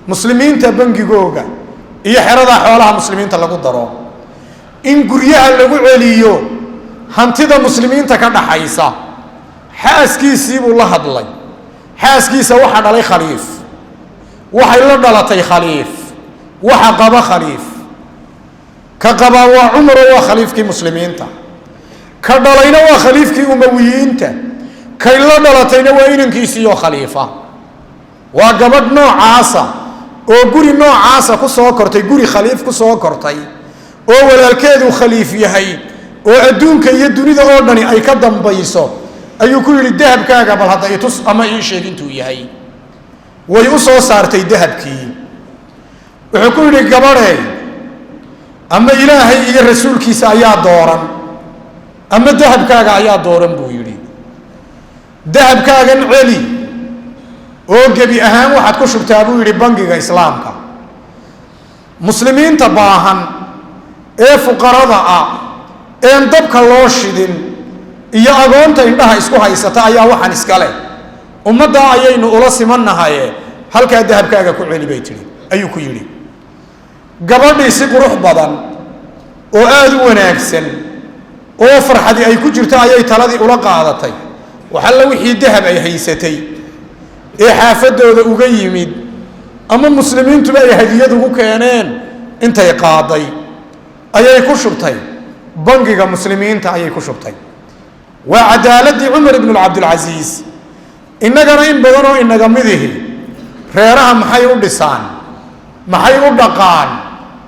S2: muslimiinta bangigooga iyo xerada xoolaha muslimiinta lagu daro, in guryaha lagu celiyo hantida muslimiinta ka dhaxaysa. Xaaskiisii buu la hadlay. Xaaskiisa waxaa dhalay khaliif, waxay la dhalatay khaliif, waxa qaba khaliif. Ka qabaa waa Cumaro, waa khaliifkii muslimiinta. Ka dhalayna waa khaliifkii Umawiyiinta. Kay la dhalatayna waa inankiisiioo khaliifa. Waa gabadh noocaasa oo guri noocaasa ku soo kortay, guri khaliif ku soo kortay, oo walaalkeedu khaliif yahay, oo adduunka iyo dunida oo dhani ay ka dambayso, ayuu ku yidhi: "Dahabkaaga bal hadda itus ama ii sheeg intuu yahay." Way u soo saartay dahabkii. Wuxuu ku yidhi: "Gabadhey, ama Ilaahay iyo rasuulkiisa ayaa dooran ama dahabkaaga ayaa dooran," buu yidhi. "Dahabkaagan celi oo gebi ahaan waxaad ku shubtaa," buu yidhi, "bangiga Islaamka. Muslimiinta baahan ee fuqarada ah een dabka loo shidin iyo agoonta indhaha isku haysata ayaa waxaan iska leh. Ummaddaa ayaynu ula simannahaye, halkaa dahabkaaga ku celi," bay tidhi, ayuu ku yidhi. Gabadhii si qurux badan oo aada u wanaagsan oo farxadi ay ku jirto ayay taladii ula qaadatay. Waxalla wixii dahab ay haysatay ee xaafadooda uga yimid ama muslimiintuba ay hadiyad ugu keeneen intay qaaday ayay ku shubtay bangiga muslimiinta, ayay ku shubtay. Waa cadaaladii Cumar ibnu Cabdilcasiis. Innagana in badanoo inaga midihi reeraha maxay u dhisaan, maxay u dhaqaan,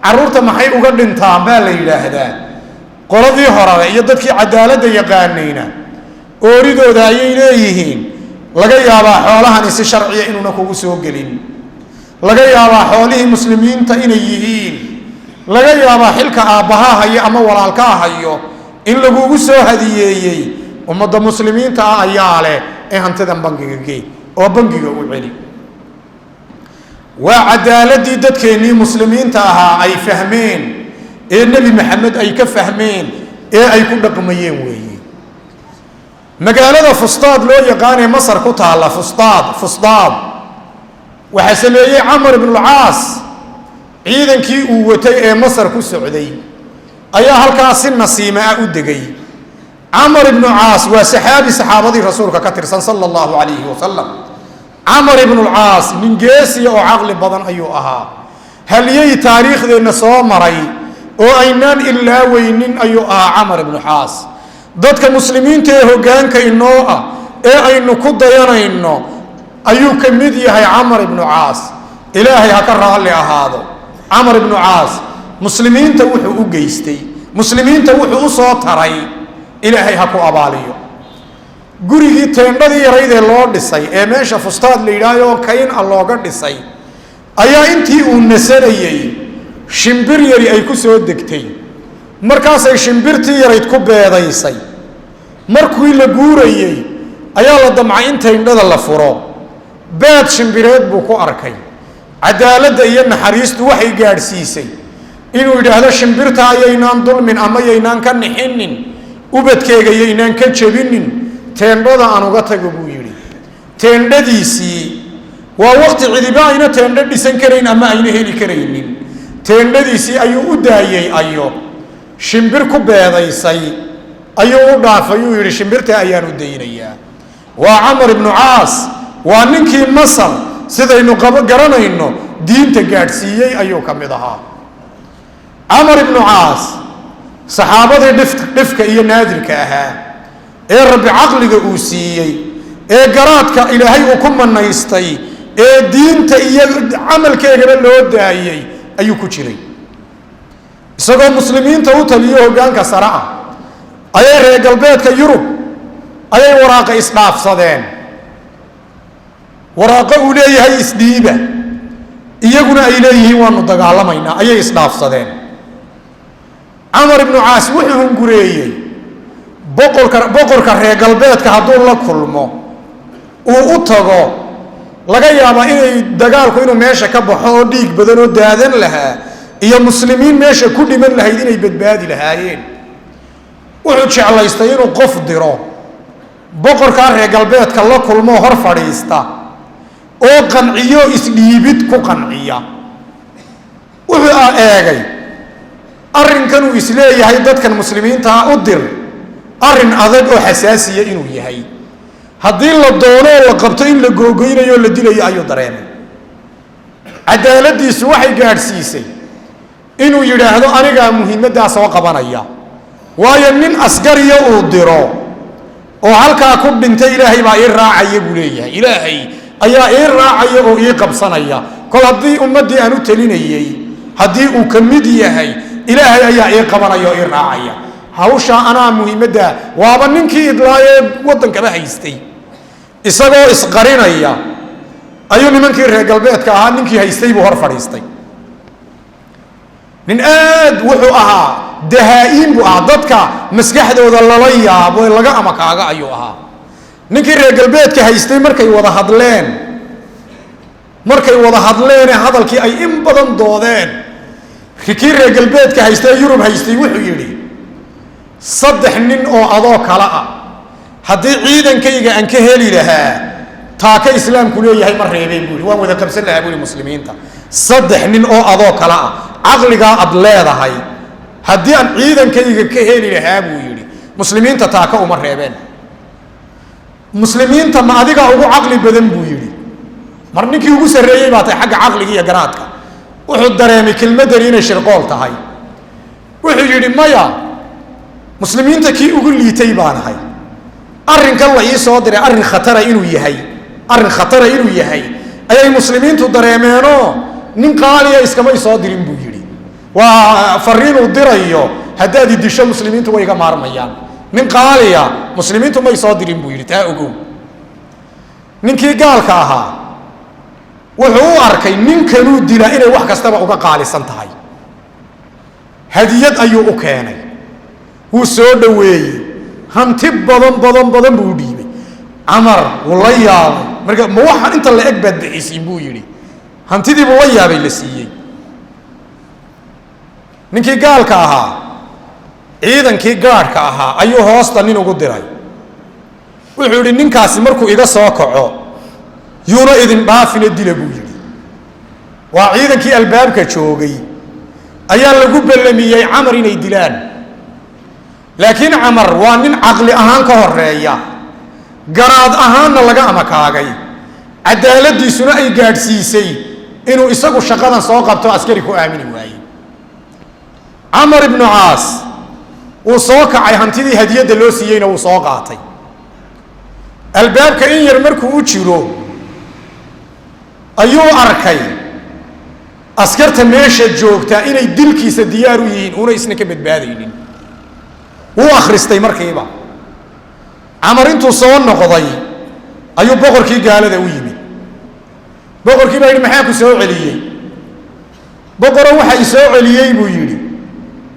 S2: carruurta maxay uga dhintaan baa la yidhaahdaa. Qoladii horebe iyo dadkii cadaaladda yaqaanayna ooridooda ayay leeyihiin: laga yaabaa xoolahani si sharciya inuuna kugu soo gelin, laga yaabaa xoolihii muslimiinta inay yihiin, laga yaabaa xilka aabbahaa hayo ama walaalkaa hayo in lagugu soo hadiyeeyey. Ummadda muslimiinta ah ayaa leh ee hantidan bangiga gee oo bangiga u celi. Waa cadaaladii dadkeennii muslimiinta ahaa ay fahmeen ee Nebi Maxamed ay ka fahmeen ee ay ku dhaqmayeen weeye. Magaalada Fustaad loo yaqaanee Masar ku taalla, Fustaad, Fustaad waxaa sameeyey Camar ibnulcaas. Ciidankii uu watay ee Masar ku socday ayaa halkaas si nasiima ah u degay. Camar ibnu Caas waa saxaabi saxaabadii rasuulka ka tirsan, sala allahu calayhi wasalam. Camar ibnulcaas nin geesiya oo caqli badan ayuu ahaa. Halyey taariikhdeenna soo maray oo aynaan ilaaweynin ayuu ahaa Camar ibnu Caas. Dadka muslimiinta ee hoggaanka inoo ah ee aynu ku dayanayno ayuu ka mid yahay Camar ibnu Caas. Ilaahay ha ka raalli ahaado. Camar ibnu Caas muslimiinta wuxuu u geystay, muslimiinta wuxuu u soo taray, Ilaahay ha ku abaaliyo. Gurigii teendhadii yaraydee loo dhisay ee meesha Fustaad la yidhaahyo kayn a looga dhisay ayaa intii uu nasanayey shimbir yari ay ku soo degtay. Markaasay shimbirtii yarayd ku beedaysay. Markii la guurayey ayaa la damcay in teendhada la furo. Beed shimbireed buu ku arkay. Cadaaladda iyo naxariistu waxay gaadhsiisay inuu yidhaahdo: "Shimbirta ayaynaan dulmin ama yaynaan ka nixinin, ubadkeega yaynaan ka jebinin, teendhada aan uga tago," buu yidhi. Teendhadiisii, waa waqti cidiba ayna teendho dhisan karayn ama ayna heli karaynin, teendhadiisii ayuu u daayey. Ayo shimbir ku beedaysay ayuu u dhaafay. Uu yidhi: "Shimbirta ayaan u daynayaa." Waa Camar ibnu Caas. Waa ninkii Masar, sidaynu garanayno, diinta gaadhsiiyey ayuu ka mid ahaa Camar ibnu Caas. Saxaabadii dhifka iyo naadirka ahaa ee Rabbi caqliga uu siiyey ee garaadka Ilaahay uu ku manaystay ee diinta iyo camalkeegaba loo daayey ayuu ku jiray. Isagoo muslimiinta u taliyo hoggaanka sare ah ayay reer galbeedka Yurub ayay waraaqa isdhaafsadeen, waraaqo uu leeyahay isdhiiba, iyaguna ay leeyihiin waanu dagaalamaynaa, ayay isdhaafsadeen. Camar ibnu Caas wuxuu hungureeyey boqorka reer galbeedka hadduu la kulmo, uu u tago, laga yaabaa inay dagaalku inuu meesha ka baxo oo dhiig badan oo daadan lahaa iyo muslimiin meesha ku dhiman lahayd inay badbaadi lahaayeen. Wuxuu jeclaystay inuu qof diro, boqorkaa reer galbeedka la kulmoo hor fadhiista oo qanciyo, isdhiibid ku qanciya. Wuxuu eegay arrinkanuu isleeyahay dadkan muslimiintaa u dir arrin adag oo xasaasiya inuu yahay, haddii la doono oo la qabto in la googoynayo oo la dilayo ayuu dareemay. Cadaaladiisu waxay gaadhsiisay Inuu yidhaahdo anigaa muhiimaddaa soo qabanaya, waayo nin askariya uu diro oo halkaa ku dhintay, Ilaahay baa ii raacaya buu leeyahay. Ilaahay ayaa ii raacaya oo ii qabsanaya. Kol haddii ummaddii aan u telinayey haddii uu ka mid yahay, Ilaahay ayaa ii qabanaya oo ii raacaya hawshaa. Anaa muhiimadda. Waaba ninkii idlaayee waddankaba haystay. Isagoo isqarinaya ayuu nimankii reer galbeedka ahaa ninkii haystay buu hor fadhiistay. Nin aad wuxuu ahaa dahaa-iin buu ahaa, dadka maskaxdooda lala yaabo ee laga amakaaga ayuu ahaa. Ninkii reer galbeedka haystay markay wada hadleene hadalkii ay in badan doodeen, kii reer galbeedka haystay ee Yurub haystay wuxuu yidhi: "Saddex nin oo adoo kale ah haddii ciidankayga aan ka heli lahaa, taaka Islaamku leeyahay ma reebeen," buu yidhi, "waan wada qabsan lahaa," buu yidhi, "muslimiinta." Saddex nin oo adoo kale ah, caqligaa ad leedahay, haddii aan ciidankayga ka heli lahaa, buu yidhi, muslimiinta taaka uma reebeen. Muslimiinta ma adigaa ugu caqli badan? buu yidhi. Mar ninkii ugu sarreeyey baa tahay xagga caqliga iyo garaadka. Wuxuu dareemay kelmadani inay shirqool tahay. Wuxuu yidhi: "Maya, muslimiinta kii ugu liitay baan ahay. Arrinkan la ii soo diray arrin khatara inuu yahay ayay muslimiintu dareemeenoo nin qaaliya iskamay soo dirin," buu yidhi. Waa fariinuu dirayo: haddaad i disho, muslimiintu way iga maarmayaan. Nin qaaliya muslimiintu may soo dirin, buu yidhi, taa ogow. Ninkii gaalka ahaa wuxuu u arkay ninkanuu dilaa inay wax kastaba uga qaalisan tahay. Hadiyad ayuu u keenay, wuu soo dhoweeyey, hanti badan badan badan buu u dhiibay. Camar wuu la yaabay. Marka "Ma waxaan inta la eg baad bixisiin?" buu yidhi. Hantidii buu la yaabay la siiyey. Ninkii gaalka ahaa ciidankii gaadhka ahaa ayuu hoosta nin ugu diray. Wuxuu yidhi: "Ninkaasi markuu iga soo kaco, yuuna idin dhaafina, dila," buu yidhi. Waa ciidankii albaabka joogay ayaa lagu ballamiyey Camar inay dilaan. Laakiin Camar waa nin caqli ahaan ka horeeya, garaad ahaanna laga amakaagay, cadaaladiisuna ay gaadhsiisay inuu isagu shaqadan soo qabto. Askari ku aamini waayey. Camar ibnu Caas wuu soo kacay, hantidii hadiyadda loo siiyeyna wuu soo qaatay. Albaabka in yar markuu u jiro ayuu arkay askarta meesha joogtaa inay dilkiisa diyaar u yihiin, una isna ka badbaadaynin. Wuu akhristay markiiba. Camar intuu soo noqday ayuu boqorkii gaalada u yimid. Boqorkii baa yidhi: "Maxaa ku soo celiyey, boqoro?" "Waxa i soo celiyey," buu yidhi,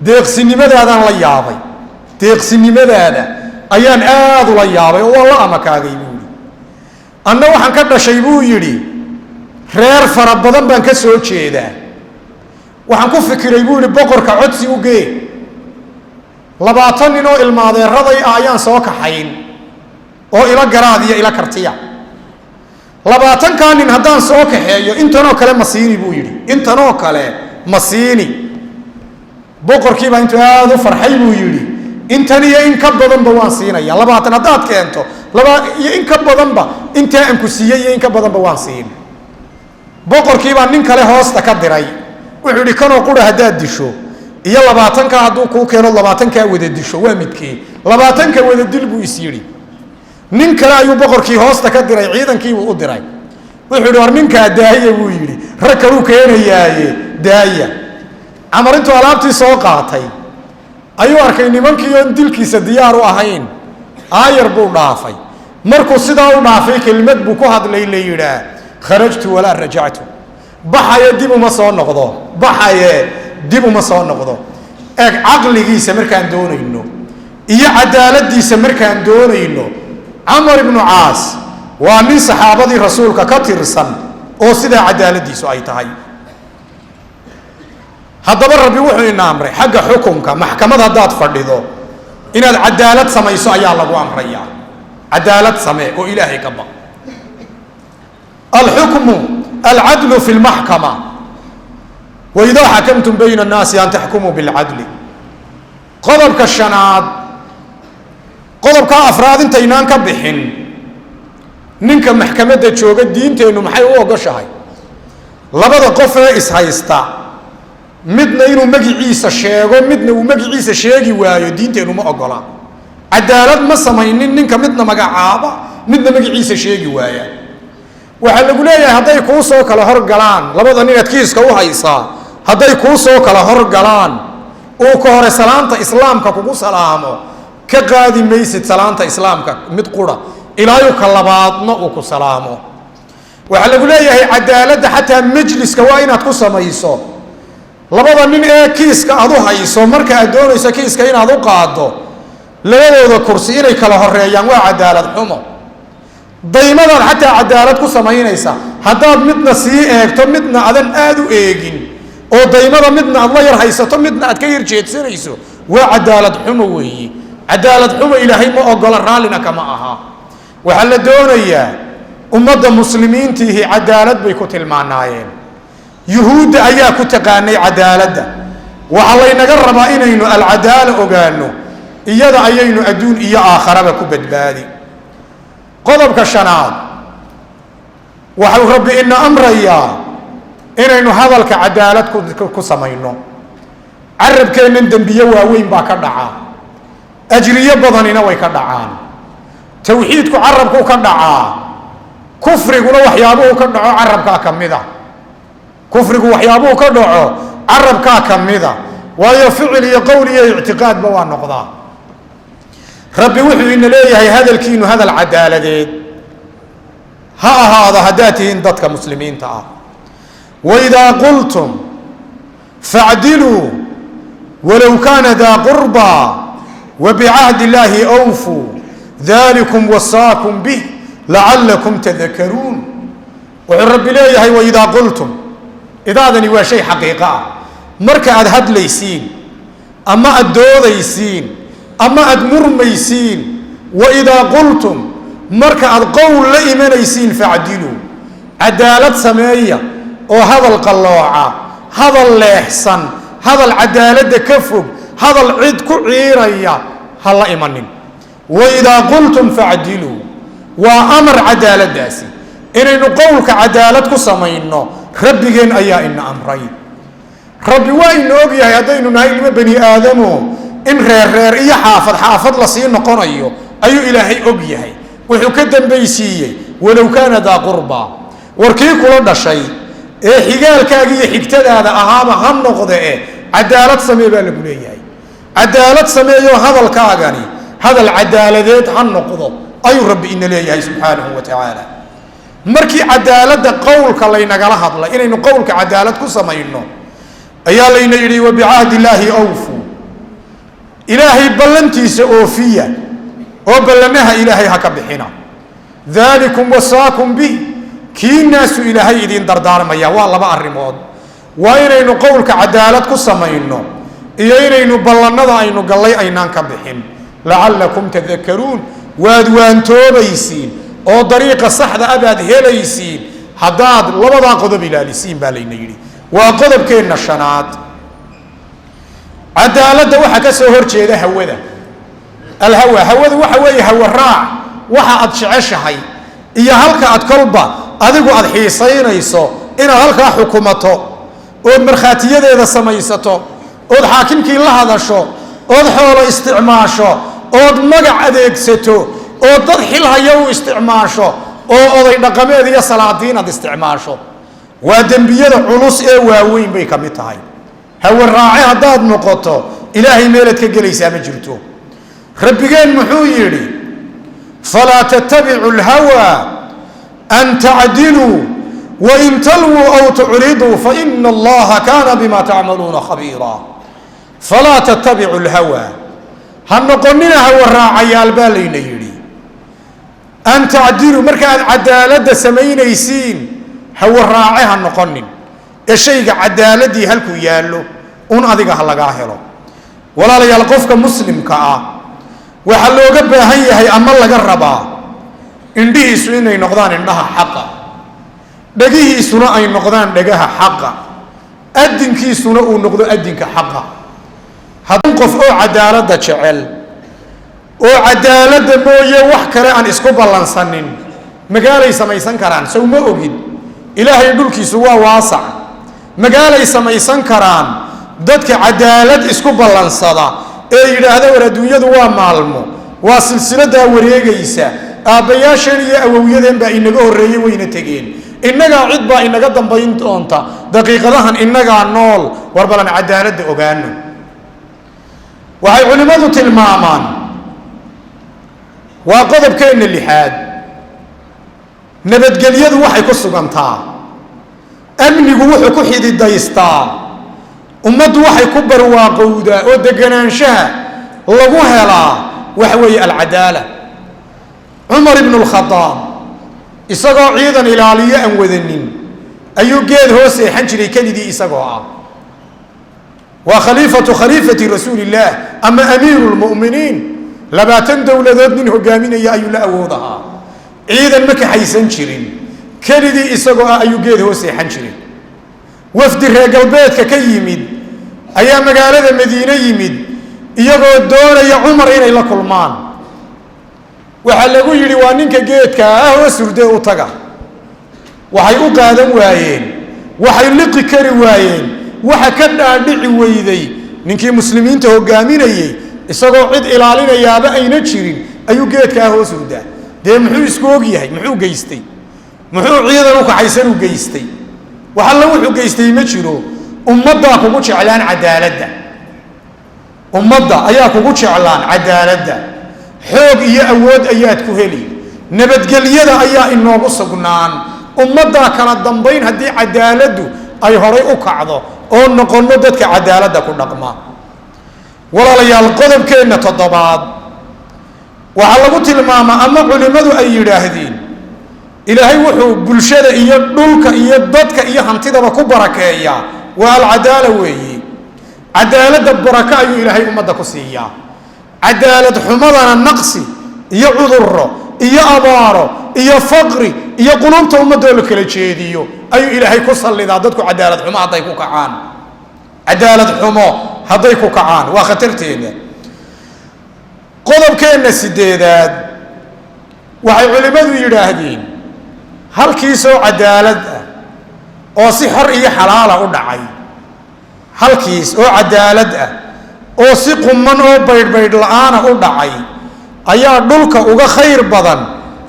S2: "deeqsinimadaadaan la yaabay. Deeqsinimadaada ayaan aada ula yaabay oo waan la amakaagay," buu yidhi. "Anna waxaan ka dhashay," buu yidhi, "reer fara badan baan ka soo jeedaa. Waxaan ku fikiray," buu yidhi, "boqorka codsi u gee. 20 nin oo ilmaadeeraday ah ayaan soo kaxayn oo ila garaad iyo ila kartiya. 20-kaa nin haddaan soo kaxeeyo, intanoo kale ma siini," buu yidhi, "intanoo kale ma siini." Boqorkiibaa intuu aada u farxay buu yidhi: "Intan iyo in ka badanba waan siinaya. 20 haddaad keento, laba iyo in ka badanba, intaa aan ku siiyey iyo in ka badanba waan siin." Boqorkiibaa nin kale hoosta ka diray. Wuxuu yidhi: "Kanoo qura haddaad disho iyo 20-kaa hadduu kuu keeno, 20-kaa wada disho, waa midkee?" 20-ka wada dil, buu is yidhi. Nin kale ayuu boqorkii hoosta ka diray, ciidankiibuu u diray. Wuxuu yidhi: "War ninkaa daaya," buu yidhi, "rag kaluu keenayaaye, daaya." Camar intuu alaabtii soo qaatay ayuu arkay nimankii oon dilkiisa diyaar u ahayn. Aayar buu dhaafay. Markuu sidaa u dhaafay, kelmad buu ku hadlay la yidhaah: "Kharajtu walaa rajactu." Baxaye dib uma soo noqdo, baxaye dib uma soo noqdo. Eeg, caqligiisa markaan doonayno iyo cadaaladiisa markaan doonayno, Camar ibnu Caas waa nin saxaabadii rasuulka ka tirsan oo sidaa cadaaladiisu ay tahay. Haddaba Rabbi wuxuu ina amray xagga xukunka. Maxkamad haddaad fadhido, inaad cadaalad samayso ayaa lagu amrayaa. Cadaalad samee oo Ilaahay ka baq. Alxukmu alcadlu fi lmaxkama: waidaa xakamtum bayna annaasi an taxkumuu bilcadli. Qodobka shanaad, qodobkaa afraad intaynaan ka bixin, ninka maxkamadda jooga diinteennu maxay u ogoshahay? Labada qof ee ishaysta Midna inuu magiciisa sheego, midna uu magiciisa sheegi waayo, diinteennu ma ogola. Cadaalad ma samaynin ninka midna magacaaba, midna magiciisa sheegi waaya. Waxaa lagu leeyahay, hadday kuu soo kala horgalaan labada ninaad kiiska u haysaa, hadday kuu soo kala horgalaan, uu ka hore salaanta islaamka kugu salaamo, ka qaadi maysid salaanta islaamka mid qura ilaayu ka labaadna uu ku salaamo. Waxaa lagu leeyahay, cadaaladda xataa majliska waa inaad ku samayso. Labada nin ee kiiska aad u hayso, marka aad doonayso kiiska inaad u qaaddo, labadooda kursi inay kala horeeyaan waa cadaalad xumo. Daymadaad xataa cadaalad ku samaynaysa. Haddaad midna sii eegto, midna adan aada u eegin, oo daymada midna aad la yar haysato, midna aad ka yar jeedsanayso, waa cadaalad xumo weeyi. Cadaalad xumo Ilaahay ma ogola, raallina kama aha. Waxaa la doonayaa, ummadda muslimiintiihi cadaalad bay ku tilmaanaayeen. Yuhuudda ayaa ku taqaanay cadaaladda. Waxaa laynaga rabaa inaynu alcadaala ogaano. Iyada ayaynu adduun iyo aakharaba ku badbaadi. Qodobka shanaad, waxau Rabbi ina amrayaa inaynu hadalka cadaalad ku samayno. Carabkeennan dembiye waaweyn baa ka dhaca, ajriyo badanina way ka dhacaan. Tawxiidku carabkuu ka dhacaa, kufriguna waxyaabuhu ka dhaco carabkaa ka mida. Kufrigu waxyaabuhu ka dhaco carabkaa ka mida, waayo ficil iyo qowl iyo ictiqaadba waa noqdaa. Rabbi wuxuu ina leeyahay, hadalkiinu hadal cadaaladeed ha ahaado haddaad tihiin dadka muslimiinta ah. Waidaa qultum facdiluu walow kaana daa qurbaa wabicahdi illaahi awfuu, dalikum wasaakum bih lacalakum tadakaruun. Wuxuu Rabbi leeyahay, waidaa qultum, idaadani waa shay xaqiiqo ah. Marka aad hadlaysiin ama aad doodaysiin ama aad murmaysiin, waidaa qultum, marka aad qowl la imanaysiin, facdiluu, cadaalad sameeya, oo hadal qallooca, hadal leexsan, hadal cadaaladda ka fog, hadal cid ku ciiraya ha la imanin. Waidaa qultum facdiluu waa amar. Cadaaladdaasi, inaynu qowlka cadaalad ku samayno, Rabbigeen ayaa ina amray. Rabbi waa ina og yahay haddaynu nahay ilmo bani aadamo in reer reer iyo xaafad xaafad lasii noqonayo ayuu Ilaahay og yahay. Wuxuu ka dambaysiiyey walow kaana daa qurbaa. Warkii kula dhashay ee xigaalkaaga iyo xigtadaada ahaaba ha noqde e, cadaalad samee baa lagu leeyahay. Cadaalad sameeyo, hadalkaagani hadal cadaaladeed ha noqdo ayuu Rabbi ina leeyahay subxaanahu wa tacaala. Markii cadaaladda qowlka laynagala hadlay, inaynu qowlka cadaalad ku samayno, ayaa layna yidhi wabicahdi illaahi awfu, Ilaahay ballantiisa oofiya, oo ballamaha Ilaahay ha ka bixina. Daalikum wasaakum bih, kiinaasu Ilaahay idiin dardaarmaya. Waa laba arrimood: waa inaynu qowlka cadaalad ku samayno iyo inaynu ballannada aynu gallay aynaan ka bixin. Lacalakum tadakaruun, waad waantoobaysiin oo dariiqa saxda a baad helaysiin haddaad labadaa qodob ilaalisiin, baa layna yidhi. Waa qodobkeenna shanaad. Cadaaladda waxaa ka soo hor jeeda hawada, alhawa. Hawadu waxa weeye hawa raac, waxa aad jeceshahay iyo halka aad kolba adigu aad xiisaynayso inaad halkaa xukumato, ood markhaatiyadeeda samaysato, ood xaakimkii la hadasho, ood xoolo isticmaasho, ood magac adeegsato, oo dad xil haya u isticmaasho, oo oday dhaqameed iyo salaadiin aad isticmaasho. Waa dembiyada culus ee waaweyn bay ka mid tahay. Hawa raace haddaad noqoto, Ilaahay meelaad ka gelaysaa ma jirto. Rabbigeen muxuu yidhi? Falaa tattabicu lhawaa an tacdiluu wain talwuu aw tucriduu faina allaha kaana bima tacmaluuna khabiira. Falaa tattabicu lhawaa, ha noqonina hawa raacayaal baa layna yidhi. An tacdiluu, marka aad cadaaladda samaynaysiin, hawa raace ha noqonin, ee shayga cadaaladii halkuu yaallo un adiga ha lagaa helo. Walaalayaal, qofka muslimka ah waxaa looga baahan yahay ama laga rabaa indhihiisu inay noqdaan indhaha xaqa, dhegihiisuna ay noqdaan dhegaha xaqa, adinkiisuna uu noqdo adinka xaqa. Haddii qof oo cadaaladda jecel oo cadaaladda mooye wax kale aan isku ballansanin, magaalay samaysan karaan. Sow ma ogid Ilaahay dhulkiisu waa waasac? Magaalay samaysan karaan. Dadka cadaalad isku ballansada ee yidhaahda war adduunyadu waa maalmo, waa silsiladaa wareegaysa, aabbayaasheen iyo awowyadeen baa inaga horreeyey, wayna tegeen, innagaa cid baa inaga dambayn doonta, daqiiqadahan innagaa nool, war balan cadaaladda ogaano. Waxay culimmadu tilmaamaan, waa qodobkeenna lixaad, nabadgelyadu waxay ku sugantaa, amnigu wuxuu ku xididaystaa, ummaddu waxay ku barwaaqowdaa oo deganaanshaha lagu helaa waxa weeye alcadaala. Cumar ibnu lkhadaab isagoo ciidan ilaaliyo aan wadanin ayuu geed hoos seexan jiray keligii isagoo ah. Waa khaliifatu khaliifati rasuulillaah ama amiiru lmu'miniin, 20 dowladood nin hogaaminaya ayuu la awood ahaa. Ciidan ma kaxaysan jirin, keligii isagoo ah ayuu geed hoos seexan jiray. Wafdi reer galbeedka ka yimid ayaa magaalada Madiine yimid, iyagoo doonaya Cumar inay la kulmaan. Waxaa lagu yidhi waa ninka geedka ah oo surdee, u taga. Waxay u qaadan waayeen, waxay liqi kari waayeen, waxa ka dhaadhici weyday ninkii muslimiinta hogaaminayey isagoo cid ilaalinayaaba ayna jirin ayuu geedkaa hoos hurdaa. Dee muxuu isku og yahay? Muxuu geystay? Muxuu ciidan u kaxaysan u geystay? Wax alla wuxuu geystay ma jiro. Ummaddaa kugu jeclaan cadaaladda, ummadda ayaa kugu jeclaan cadaaladda. Xoog iyo awood ayaad ku heli, nabadgelyada ayaa inoogu sugnaan, ummaddaa kala dambayn haddii cadaaladdu ay horay u kacdo oo noqonno dadka cadaaladda ku dhaqma. Walaalayaal, qodobkeenna toddobaad waxaa lagu tilmaamaa ama culimmadu ay yidhaahdeen Ilaahay wuxuu bulshada iyo dhulka iyo dadka iyo hantidaba ku barakeeyaa waa alcadaala weeye. Cadaaladda barako ayuu Ilaahay ummadda ku siiyaa, cadaalad xumadana naqsi iyo cudurro iyo abaaro iyo faqri iyo qulubta ummadoo la kala jeediyo ayuu Ilaahay ku sallidaa. Dadku cadaalad xumo hadday ku kacaan, cadaalad xumo hadday ku kacaan, waa khatarteeda. Qodobkeenna sideedaad waxay culimmadu yidhaahdeen halkiisoo cadaalad ah oo si xor iyo xalaala u dhacay, halkiis oo cadaalad ah oo si quman oo baydhbaydh la-aana u dhacay ayaa dhulka uga khayr badan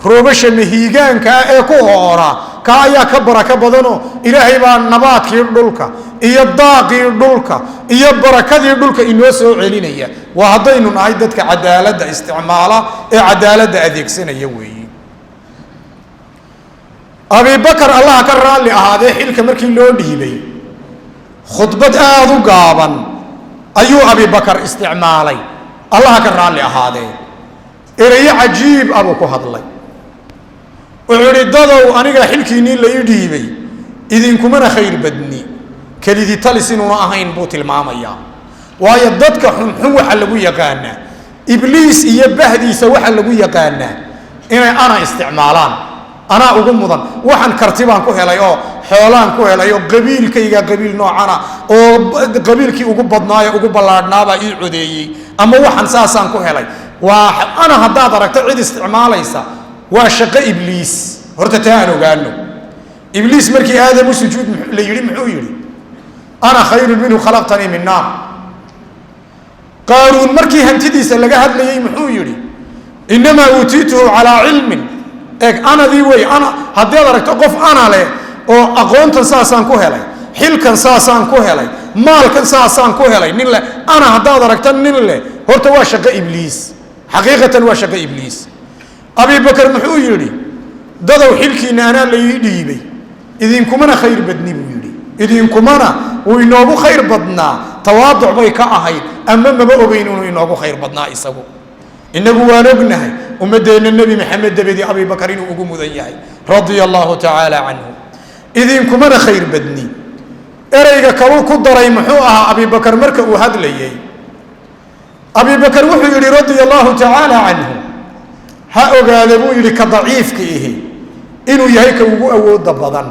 S2: roobasha mahiigaanka ah ee ku hoora. Kaa ayaa ka barako badanoo Ilaahay baa nabaadkii dhulka iyo daaqii dhulka iyo barakadii dhulka inoo soo celinaya. Waa haddaynu nahay dadka cadaaladda isticmaala ee cadaaladda adeegsanaya weeye. Abibakar, Allaha ka raalli ahaadee, xilka markii loo dhiibay khudbad aada u gaaban ayuu Abibakar isticmaalay, Allaha ka raalli ahaadee. Erayo cajiib ah buu ku hadlay. Wuxuu idhi: dadow, aniga xilkiinnii la ii dhiibay idinkumana khayr badni. Kelidii talis inuuna ahayn buu tilmaamayaa, waayo dadka xunxun waxa lagu yaqaanaa, Ibliis iyo bahdiisa waxa lagu yaqaanaa inay ana isticmaalaan. Anaa ugu mudan, waxaan karti baan ku helay oo xoolaan ku helay oo qabiilkayga qabiil noocana oo qabiilkii ugu badnaayo ugu ballaadhnaabaa ii codeeyey, ama waxaan saasaan ku helay. Waa ana. Haddaad aragto cid isticmaalaysa, waa shaqo Ibliis. Horta taa aan ogaano. Ibliis markii Aadam u sujuud la yidhi, muxuu yidhi? "Ana khayrun minhu, khalaqtanii min naar." Qaaruun markii hantidiisa laga hadlayey, muxuu yidhi? "Innamaa uutiituhu calaa cilmin." Eeg, anadii wey. Ana haddaad aragto qof ana leh oo aqoontan saasaan ku helay, xilkan saasaan ku helay, maalkan saasaan ku helay, nin leh, ana haddaad aragto nin leh, horta waa shaqo Ibliis, xaqiiqatan waa shaqo Ibliis. Abibakar muxuu yidhi? Dadow, xilkiina anaa la ii dhiibay, idinkumana khayr badni, buu yidhi. Idinkumana wuu inoogu khayr badnaa, tawaaduc bay ka ahayd, ama maba ogeyn inuu inoogu khayr badnaa isagu. Inagu waan ognahay ummadeenna Nebi Maxamed dabadii Abibakar inuu ugu mudan yahay, radia allahu tacaala canhu. Idinkumana khayr badni. Ereyga kaluu ku daray muxuu ahaa Abibakar marka uu hadlayey? Abibakar wuxuu yidhi, radia allahu tacaala canhu, ha ogaada, buu yidhi, ka daciifka ihi inuu yahay ka ugu awooda badan,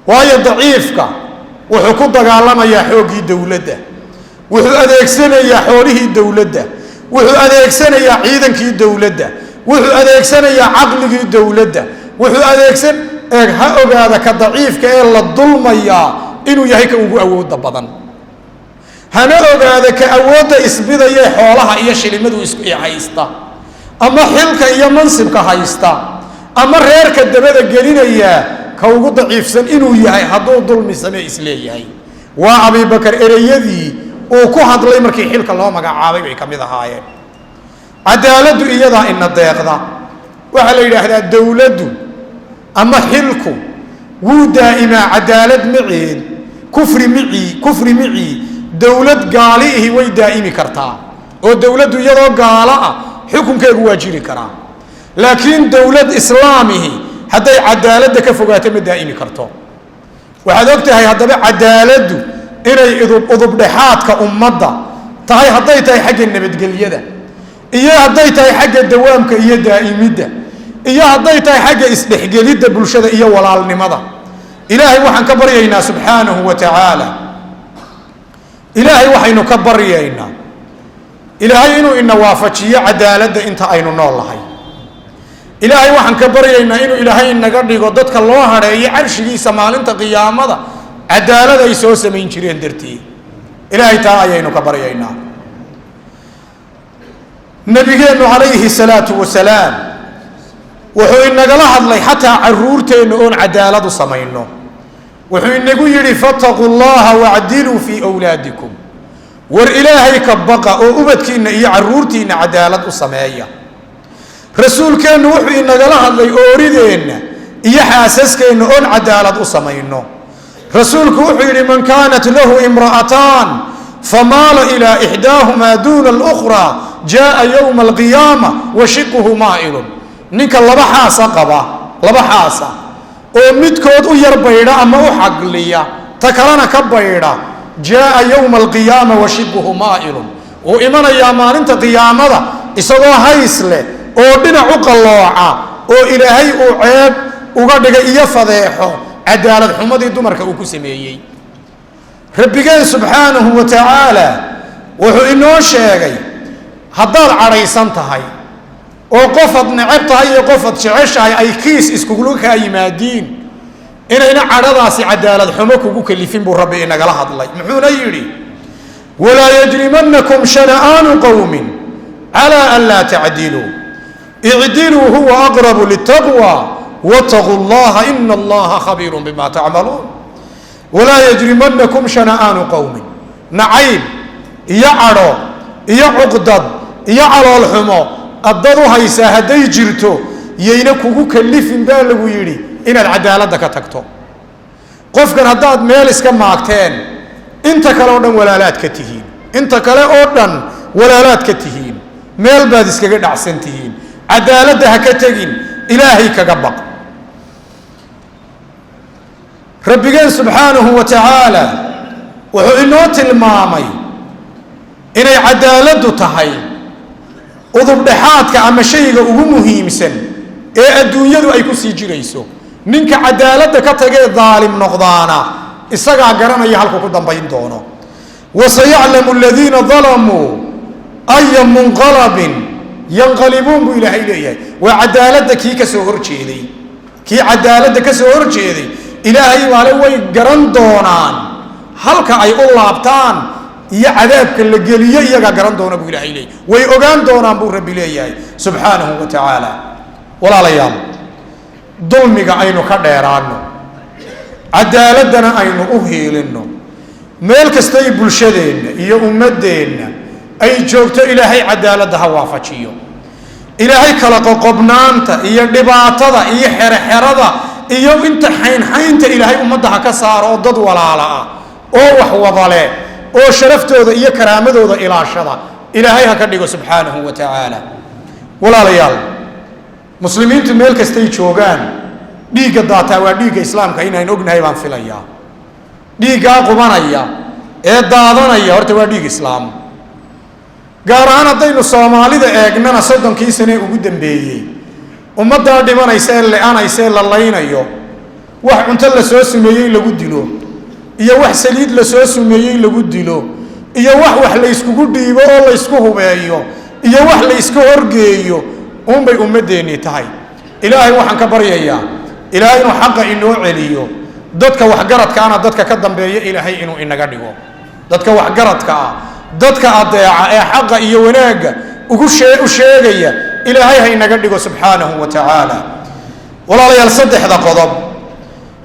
S2: waayo daciifka wuxuu ku dagaalamayaa xooggii dowladda, wuxuu adeegsanayaa xoolihii dowladda, wuxuu adeegsanayaa ciidankii dowladda, wuxuu adeegsanayaa caqligii dowladda, wuxuu adeegsan. Eeg, ha ogaada ka daciifka ee la dulmayaa inuu yahay ka ugu awooda badan. Hana ogaada ka awoodda isbidayee xoolaha iyo shilimadu isku haysta, ama xilka iyo mansibka haysta, ama reerka dabada gelinayaa, ka ugu daciifsan inuu yahay hadduu dulmi samee isleeyahay. Waa Abibakar ereyadii uu ku hadlay markii xilka loo magacaabay bay ka mid ahaayeen. Cadaaladdu iyadaa ina deeqda. Waxaa la yidhaahdaa dowladdu ama xilku wuu daa'imaa cadaalad maceed, kufri micii, kufri micii. Dowlad gaali ihi way daa'imi kartaa, oo dowladdu iyadoo gaalo ah xukunkeegu waa jiri karaa, laakiin dowlad islaamihi hadday cadaaladda ka fogaato ma daa'imi karto. Waxaad og tahay haddaba cadaaladdu inay udubdhexaadka ummadda tahay, hadday tahay xagga nabadgelyada, iyo hadday tahay xagga dawaamka iyo daa'imidda, iyo hadday tahay xagga isdhexgelidda bulshada iyo walaalnimada. Ilaahay waxaan ka baryaynaa subxaanahu wa tacaala, Ilaahay waxaynu ka baryaynaa Ilaahay inuu ina waafajiyo cadaaladda inta aynu nool lahay. Ilaahay waxaan ka baryaynaa inuu Ilaahay inaga dhigo dadka loo hadheeyo carshigiisa maalinta qiyaamada cadaalad ay soo samayn jireen dartii. Ilaahay taa ayaynu ka baryaynaa. Nabigeennu calayhi salaatu wasalaam wuxuu inagala hadlay xataa caruurteenna oon cadaalad u samayno. Wuxuu inagu yidhi: "Fattaquu llaha wacdiluu fii wlaadikum." War Ilaahay ka baqa oo ubadkiinna iyo caruurtiinna cadaalad u sameeya. Rasuulkeennu wuxuu inagala hadlay oorideenna iyo xaasaskeenna oon cadaalad u samayno. Rasuulku wuxuu yidhi: "Man kaanat lahu imra'ataan famaala ilaa ixdaahumaa duuna alukhraa, jaaa yowma alqiyaama wa shiquhu maa'ilun." Ninka laba xaasa qaba, laba xaasa oo midkood u yar baydha ama u xagliya, ta kalena ka baydha, jaaa yowma alqiyaama wa shiquhu maa'ilun, wuu imanayaa maalinta qiyaamada isagoo hays leh oo dhinac u qallooca, oo Ilaahay uu ceeb uga dhigay iyo fadeexo cadaalad xumadii dumarka uu ku sameeyey. Rabbigeen subxaanahu wa tacaala wuxuu inoo sheegay haddaad cadhaysan tahay oo qofaad neceb tahay iyo qofaad jeceshahay ay kiis iskugula kaa yimaadiin, inayna cadhadaasi cadaalad xumo kugu kalifin buu Rabbi inagala hadlay. Muxuuna yidhi? "Walaa yajrimanakum shana'aanu qowmin calaa an laa tacdiluu, icdiluu huwa aqrabu litaqwa, wattaquu llaha, ina Allaha khabiirun bima tacmaluun." Walaa yajrimanakum shana'aanu qowmin, nacayb iyo cadho iyo cuqdad iyo calool xumo addad u haysaa hadday jirto, yayna kugu kalifin baa lagu yidhi inaad cadaaladda ka tagto. Qofkan haddaad meel iska maagteen, inta kale oo dhan walaalaad ka tihiin, inta kale oo dhan walaalaad ka tihiin, meel baad iskaga dhacsan tihiin, cadaaladda ha ka tegin, Ilaahay kaga baq. Rabbigeen subxaanahu wa tacaala wuxuu inoo tilmaamay inay cadaaladdu tahay udubdhexaadka ama shayga ugu muhiimsan ee adduunyadu ay ku sii jirayso. Ninka cadaaladda ka tagee daalim noqdaana isagaa garanaya halku ku dambayn doono. "Wasayaclamu aladiina dalamuu aya munqalabin yanqalibuun," buu Ilaahay leeyahay. Waa cadaaladda kii ka soo horjeeday, kii cadaaladda ka soo horjeeday, Ilaahay baale way garan doonaan halka ay u laabtaan iyo cadaabka la geliyo, iyagaa garan doona buu Ilahay leeyahay. Way ogaan doonaan buu Rabbi leeyahay subxaanahu wa tacaala. Walaalayaal, dulmiga aynu ka dheeraano, cadaaladdana aynu u hiilinno. Meel kastay bulshadeenna iyo ummaddeenna ay joogto, Ilaahay cadaaladda ha waafajiyo. Ilaahay kala qoqobnaanta iyo dhibaatada iyo xerexerada iyo inta xaynxaynta Ilaahay ummadda ha ka saaro, oo dad walaala ah oo wax wadale oo sharaftooda iyo karaamadooda ilaashada Ilaahay ha ka dhigo subxaanahu wa tacaala. Walaalayaal, muslimiintu meel kastay joogaan, dhiigga daataa waa dhiigga islaamka. Inaan ognahay baan filayaa. Dhiiggaa qubanaya ee daadanaya horta waa dhiig islaam. Gaar ahaan haddaynu Soomaalida eegnana, 30kii sane ugu dambeeyey ummaddaa dhimanaysa ee le-anaysa ee la laynayo, wax cunto lasoo sumeeyey lagu dilo, iyo wax saliid lasoo sumeeyey lagu dilo, iyo wax layskugu dhiibo oo laysku hubeeyo, iyo wax layska horgeeyo uunbay ummadeennii tahay. Ilaahay waxaan ka baryayaa Ilaahay inuu xaqa inoo celiyo, dadka waxgaradkaana dadka ka dambeeya Ilaahay inuu inaga dhigo. Dadka waxgaradka ah, dadka adeeca ee xaqa iyo wanaagga ugu u sheegaya, Ilaahay ha inaga dhigo subxaanahu wa tacaala. Walaalayaal, saddexda qodob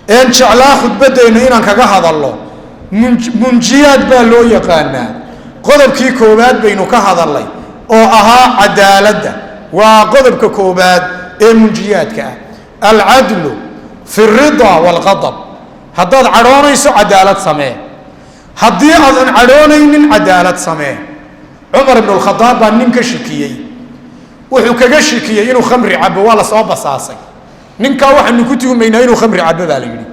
S2: een jeclaa khudbaddeennu inaan kaga hadallo munjiyaad baa loo yaqaanaa. Qodobkii koowaad baynu ka hadalnay oo ahaa cadaaladda. Waa qodobka koowaad ee munjiyaadka ah, alcadlu fi alridaa waalqadab. Haddaad cadhoonayso, cadaalad samee. Haddii aadan cadhoonaynin, cadaalad samee. Cumar ibnu Lkhadaab baa nin ka shikiyey. Wuxuu kaga shikiyey inuu khamri cabo. Waa lasoo basaasay. Ninkaa waxaanu ku tuhumaynaa inuu khamri cabo, baa la yidhi.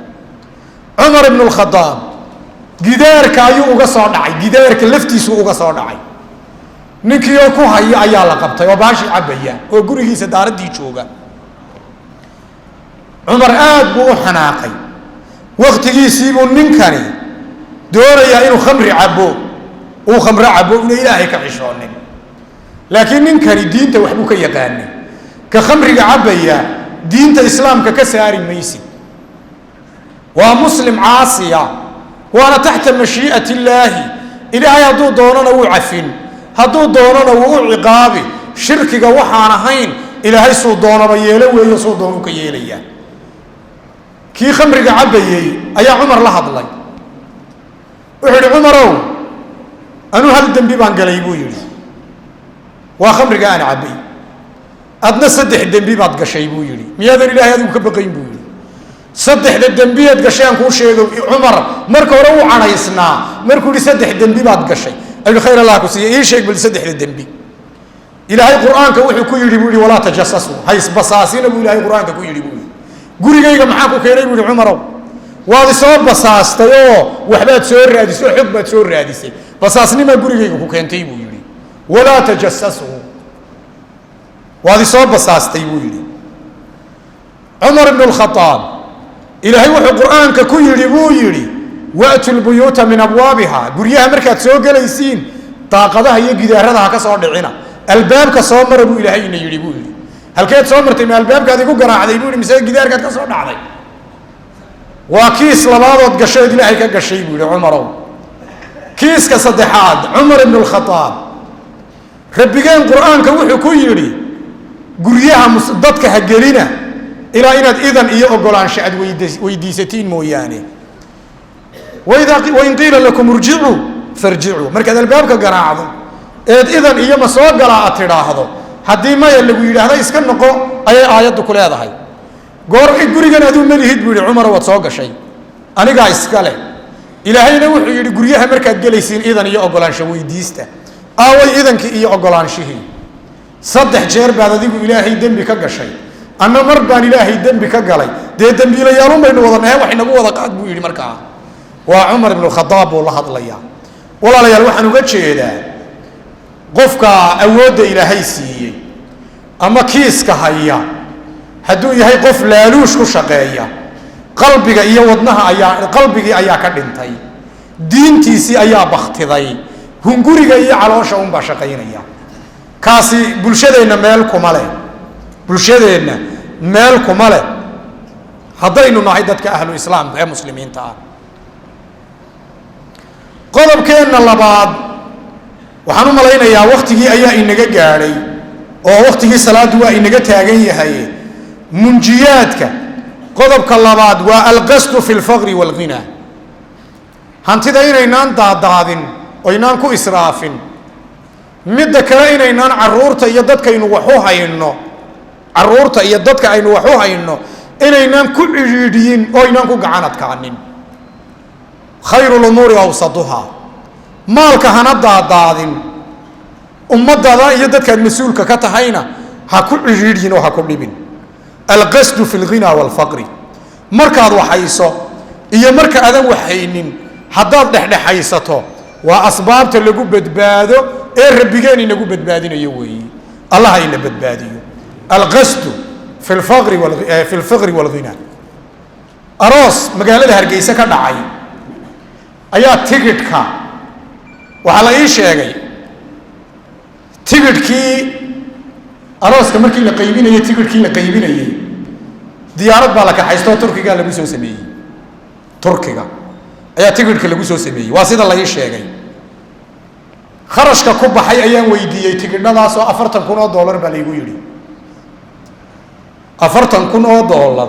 S2: Cumar ibnu Lkhadaab gidaarka ayuu uga soo dhacay, gidaarka laftiisuu uga soo dhacay. Ninkii oo ku haya ayaa la qabtay oo baashii cabaya oo gurigiisa daaraddii jooga. Cumar aad buu u xanaaqay. Waktigiisiibuu ninkani doonayaa inuu khamri cabo, uu khamro cabo, una Ilaahay ka xishoonin. Laakiin ninkani diinta waxbuu ka yaqaanay. Ka khamriga cabbaya diinta Islaamka ka saari maysid, waa muslim caasiya, waana taxta mashii'ati illaahi. Ilaahay hadduu doonona wuu cafin, hadduu doonona wuu u ciqaabi. Shirkiga waxaan ahayn Ilaahay suu doonaba yeelo weeyo, suu doonuu ka yeelayaa. Kii khamriga cabbayey ayaa Cumar la hadlay. Wuxuu yihi: "Cumarow, anuu hal dembi baan galay," buu yidhi, "waa khamriga aan cabbay. Adna saddex dembi baad gashay," buu yidhi. "Miyaadan Ilaahay adigu ka baqayn?" buu yidhi. "Saddexda dembiyaad gashay aan kuu sheego." Cumar marka hore wuu cadhaysnaa. Markuu yihi "Saddex dembi baad gashay," ayuu: "Khayr Allah ku siiya, ii sheeg bal saddexda dembi." "Ilaahay Qur-aanka wuxuu ku yidhi," buu yihi, "walaa tajasasuu, haysbasaasina," buu Ilaahay Qur-aanka ku yidhi, buu yidhi. "Gurigayga maxaa ku keenay?" buu yihi. "Cumarow, waad isoo basaastay oo waxbaad soo raadisay oo xog baad soo raadisay. Basaasnimaa gurigayga ku keentay," buu yidhi. "Walaa tajasasuu, waad isoo basaastay," buu yidhi Cumar ibnu Lkhadaab. "Ilaahay wuxuu Qur-aanka ku yidhi," buu yidhi, "wa'tu lbuyuuta min abwaabiha. Guryaha markaad soo gelaysiin, daaqadaha iyo gidaarada ha ka soo dhicina, albaabka soo mara," buu Ilaahay ina yidhi, buu yidhi. "Halkeed soo martay? Ma albaabkaad igu garaacday?" buu yidhi, "mise gidaarkaad ka soo dhacday? Waa kiis labaadood gashood Ilaahay ka gashay," buu yihi Cumarow. "Kiiska saddexaad, Cumar ibnu Lkhadaab, Rabbigeen Qur-aanka wuxuu ku yidhi: guryaha dadka ha gelina ilaa inaad idan iyo ogolaansho aad weydiisatiin mooyaane. Wain qiila lakum irjicuu farjicuu. Markaad albaabka garaacdo eed idan iyo ma soo galaa aad tidhaahdo, haddii maya lagu yidhaahdo, iska noqo," ayay aayaddu ku leedahay. "Goor gurigan aduu malihid," buu yihi Cumar, "waad soo gashay, anigaa iska leh. Ilaahayna wuxuu yidhi: guryaha markaad gelaysiin, idan iyo ogolaansho weydiista. Aaway idankii iyo ogolaanshihii? Saddex jeer baad adigu Ilaahay dembi ka gashay, anna mar baan Ilaahay dembi ka galay. Dee dembiilayaalun baynu wada nahe, wax inagu wada qaad," buu yidhi. Markaa waa Cumar ibnu Khadaab buu la hadlayaa. Walaalayaal, waxaan uga jeedaa qofka awoodda Ilaahay siiyey ama kiiska haya, hadduu yahay qof laaluush ku shaqeeya, qalbiga iyo wadnaha ayaa, qalbigii ayaa ka dhintay, diintiisii ayaa baktiday, hunguriga iyo caloosha unbaa shaqaynaya. Kaasi bulshadeenna meel kuma leh, bulshadeenna meel kuma leh haddaynu nahay dadka ahlu islaamka ee muslimiinta ah. Qodobkeenna labaad, waxaan u malaynayaa waktigii ayaa inaga gaadhay oo waktigii salaaddu waa inaga taagan yahay. Munjiyaadka qodobka labaad waa alqasdu fi lfaqri waalghina. Hantida inaynaan daadaadin oynaan ku israafin. Midda kale, inaynaan caruurta iyo dadkaynu wax u hayno, caruurta iyo dadka aynu wax u hayno, inaynaan ku cidhiidhiyin oo aynaan ku gacan adkaanin. Khayru lumuuri awsaduhaa. Maalka hana daadaadin, ummadada iyo dadkaad mas-uulka ka tahayna ha ku cidhiidhyin oo ha ku dhibin. Alqasdu fi lghina waalfaqri, markaad waxayso iyo marka adan waxaynin haddaad dhexdhexaysato, waa asbaabta lagu badbaado ee Rabbigeen inagu badbaadinayo weeyi. Allah ina badbaadiyo. Alqasdu fi lfaqri waalghina. Aroos magaalada Hargeysa ka dhacay ayaa tigidhka waxaa la ii sheegay, tigidhkii arooska markii la qaybinayey, tigidhkii la qaybinayey, diyaarad baa la kaxaystoo Turkigaa lagu soo sameeyey. Turkiga ayaa tigidhka lagu soo sameeyey, waa sida la ii sheegay. Kharashka ku baxay ayaan weydiiyey tigidhadaasoo $40,000 baa laygu yidhi. $40,000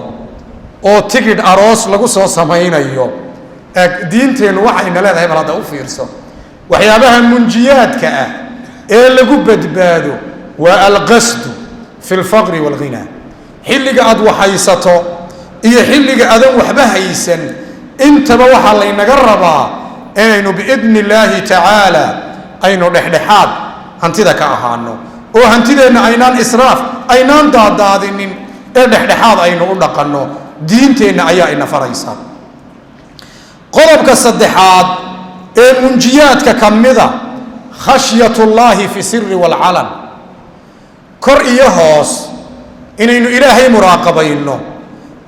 S2: oo tigidh aroos lagu soo samaynayo. Diinteennu waxayna leedahay, bal hadda u fiirso, waxyaabaha munjiyaadka ah ee lagu badbaado waa alqasdu fi lfaqri waalghinaa. Xilliga aad waxhaysato iyo xilliga adan waxba haysan intaba waxaa laynaga rabaa inaynu biidni illaahi tacaala aynu dhexdhexaad hantida ka ahaano, oo hantideenna aynaan israaf, aynaan daadaadinin, ee dhexdhexaad aynu u dhaqanno. Diinteenna ayaa ina faraysa. Qodobka saddexaad ee munjiyaadka ka mida, khashyatullaahi fi siri waalcalan, kor iyo hoos inaynu Ilaahay muraaqabayno,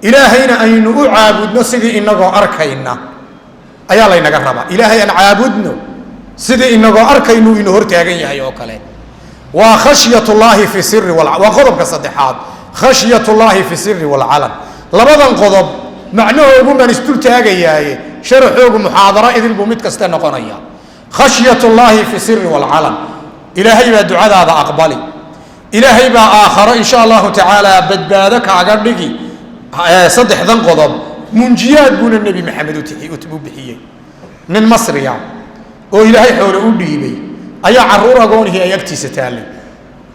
S2: Ilaahayna aynu u caabudno sidii inagoo arkayna ayaa laynaga rabaa. Ilaahay aan caabudno sidii inagoo arkaynu inu hortaagan yahay oo kale. Waa khashyatullaahi fi siri, waa qodobka saddexaad, khashyatullaahi fi siri waalcalan. Labadan qodob macnahoogu baan isdul taagayaaye, sharaxoogu muxaadaro idil buu mid kaste noqonaya. Khashyatullaahi fi siri waalcalan, Ilaahay baa ducadaada aqbali, Ilaahay baa aakharo insha allahu tacaala badbaado kaaga dhigi. Saddexdan qodob munjiyaad buuna Nebi Maxamed u bixiyey. Nin Masriya oo Ilaahay xoole u dhiibay ayaa caruur agoonihii ay agtiisa taallay,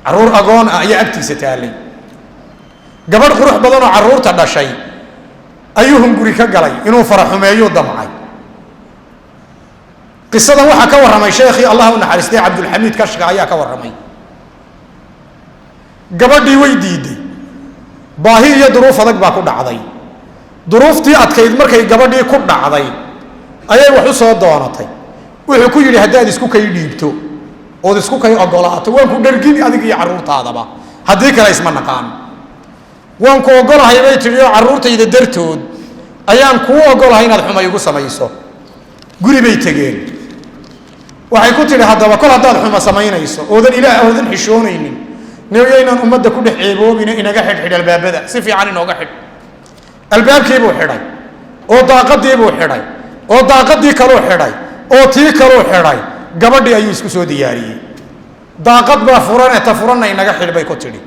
S2: caruur agoon ah ayaa agtiisa taallay. Gabadh qurux badanoo caruurta dhashay ayuu hunguri ka galay, inuu faraxumeeyuu damcay. Qisadan waxaa ka warramay sheekhii Allah u naxariistay Cabdulxamiid Kashka ayaa ka warramay. Gabadhii way diiday, baahi iyo duruuf adag baa ku dhacday. Duruuftii adkayd markay gabadhii ku dhacday ayay wax u soo doonatay. Wuxuu ku yidhi, haddaad isku kay dhiibto ood isku kay ogolaato, waan ku dhargini adig iyo carruurtaadaba, haddii kale isma naqaan. Waan ku ogolahay, bay tidhi, oo carruurtayda dartood ayaan kuu ogolahay inaad xuma igu samayso. Guri bay tegeen. Waxay ku tidhi, haddaba kol haddaad xuma samaynayso oodan Ilaah oodan xishoonaynin, nyaynaan ummadda ku dhex ceeboobina, inaga xidhxidh albaabada, si fiican inooga xidh. Albaabkiibuu xidhay, oo daaqadiibuu xidhay, oo daaqadii kaluu xidhay, oo tii kaluu xidhay. Gabadhii ayuu isku soo diyaariyey. Daaqad baa furane, ta furanna inaga xidh, bay ku tidhi.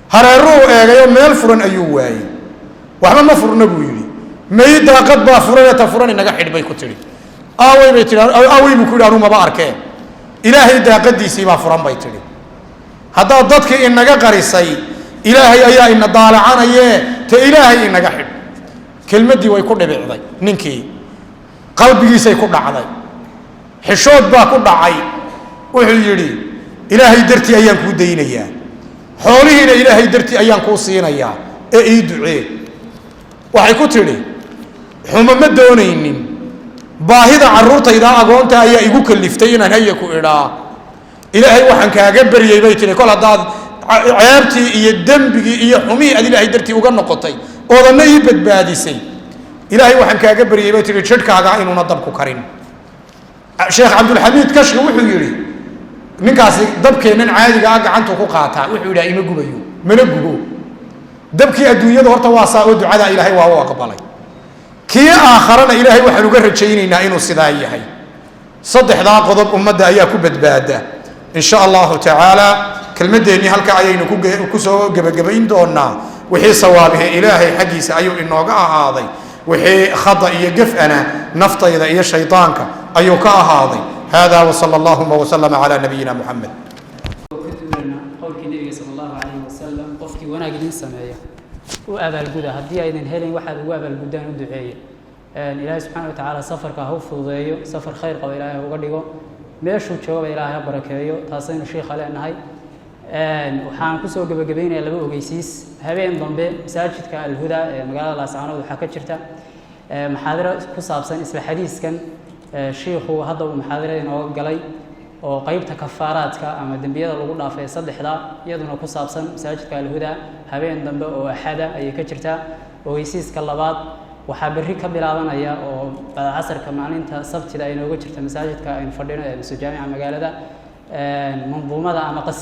S2: Hareeruu eegayo, meel furan ayuu waayey. Waxba ma furna, buu yidhi. May, daaqad baa furane, ta furan inaga xidh, bay ku tidhi. Aawey, bay tihi. Aawey, buu ku yidhi, anuu maba arkee. Ilaahay daaqadiisii baa furan, bay tidhi. Haddaad dadkii inaga qarisay, Ilaahay ayaa ina daalacanayee, ta Ilaahay inaga xidh. Kelmaddii way ku dhibicday ninkii, qalbigiisay ku dhacday, xishood baa ku dhacay. Wuxuu yidhi, Ilaahay dartii ayaan kuu daynayaa, xoolihiina Ilaahay dartii ayaan kuu siinayaa, ee ii ducee. Waxay ku tidhi, xumo ma doonaynin, baahida carruurtaydaa agoonta ayaa igu kaliftay inaan haya ku idhaa. Ilaahay waxaan kaaga baryey, bay tihi, kol haddaad ceebtii iyo dembigii iyo xumihii aad Ilaahay dartii uga noqotay oodanna ii badbaadisay, Ilaahay waxaan kaaga baryey, bay tihi, jidhkaaga inuuna dabku karin. Sheekh Cabdulxamiid Kashki wuxuu yidhi, ninkaasi dabkeennan caadiga ah gacantuu ku qaataa. Wuxuu yidhaha, ima gubayo, mana gubo. Dabkii adduunyada horta waa saa, oo ducadaa Ilaahay waa u aqbalay. Kii aakharana Ilaahay waxaan uga rajaynaynaa inuu sidaa yahay. Saddexdaa qodob ummadda ayaa ku badbaada in sha allahu tacaala. Kelmadeennii halka ayaynu ku soo gebagabayn doonaa. Wixii sawaabihe Ilaahay xaggiisa ayuu inooga ahaaday, wixii khada iyo gef-ana naftayda iyo shaydaanka ayuu ka ahaaday. Hada wsala allahuma wslama cala nabiyina Muxamed.
S1: Ka duulana qowlkii Nebiga sala allahu calayhi wasalam, qofkii wanaag idin sameeya u abaalguda, haddii aydan helin waxaad ugu abaalguddaan u duceeya. Ilaahay subxaana wa tacaala safarka ha u fududeeyo, safar khayr qaba Ilaahay ha uga dhigo, meeshuu joogaba Ilaahay ha barakeeyo. Taasaynu shiikha leenahay. Waxaan kusoo gebagabaynayaa laba ogeysiis. Habeen dambe masaajidka Alhuda ee magaalada Laascaanood waxaa ka jirta maxaadiro ku saabsan isla xadiiskan shiikhu hadda uu maxaadirada inooga galay, oo qeybta kafaaraadka ama dembiyada lagu dhaafay saddexda iyaduna ku saabsan. Masaajidka Alhuda habeen dambe oo Axada ayay ka jirtaa. Ogeysiiska labaad, waxaa berri ka bilaabanaya oo casarka maalinta Sabtida ay inooga jirta masaajidka aynu fadhino ee mise jaamica magaalada manduumada ama.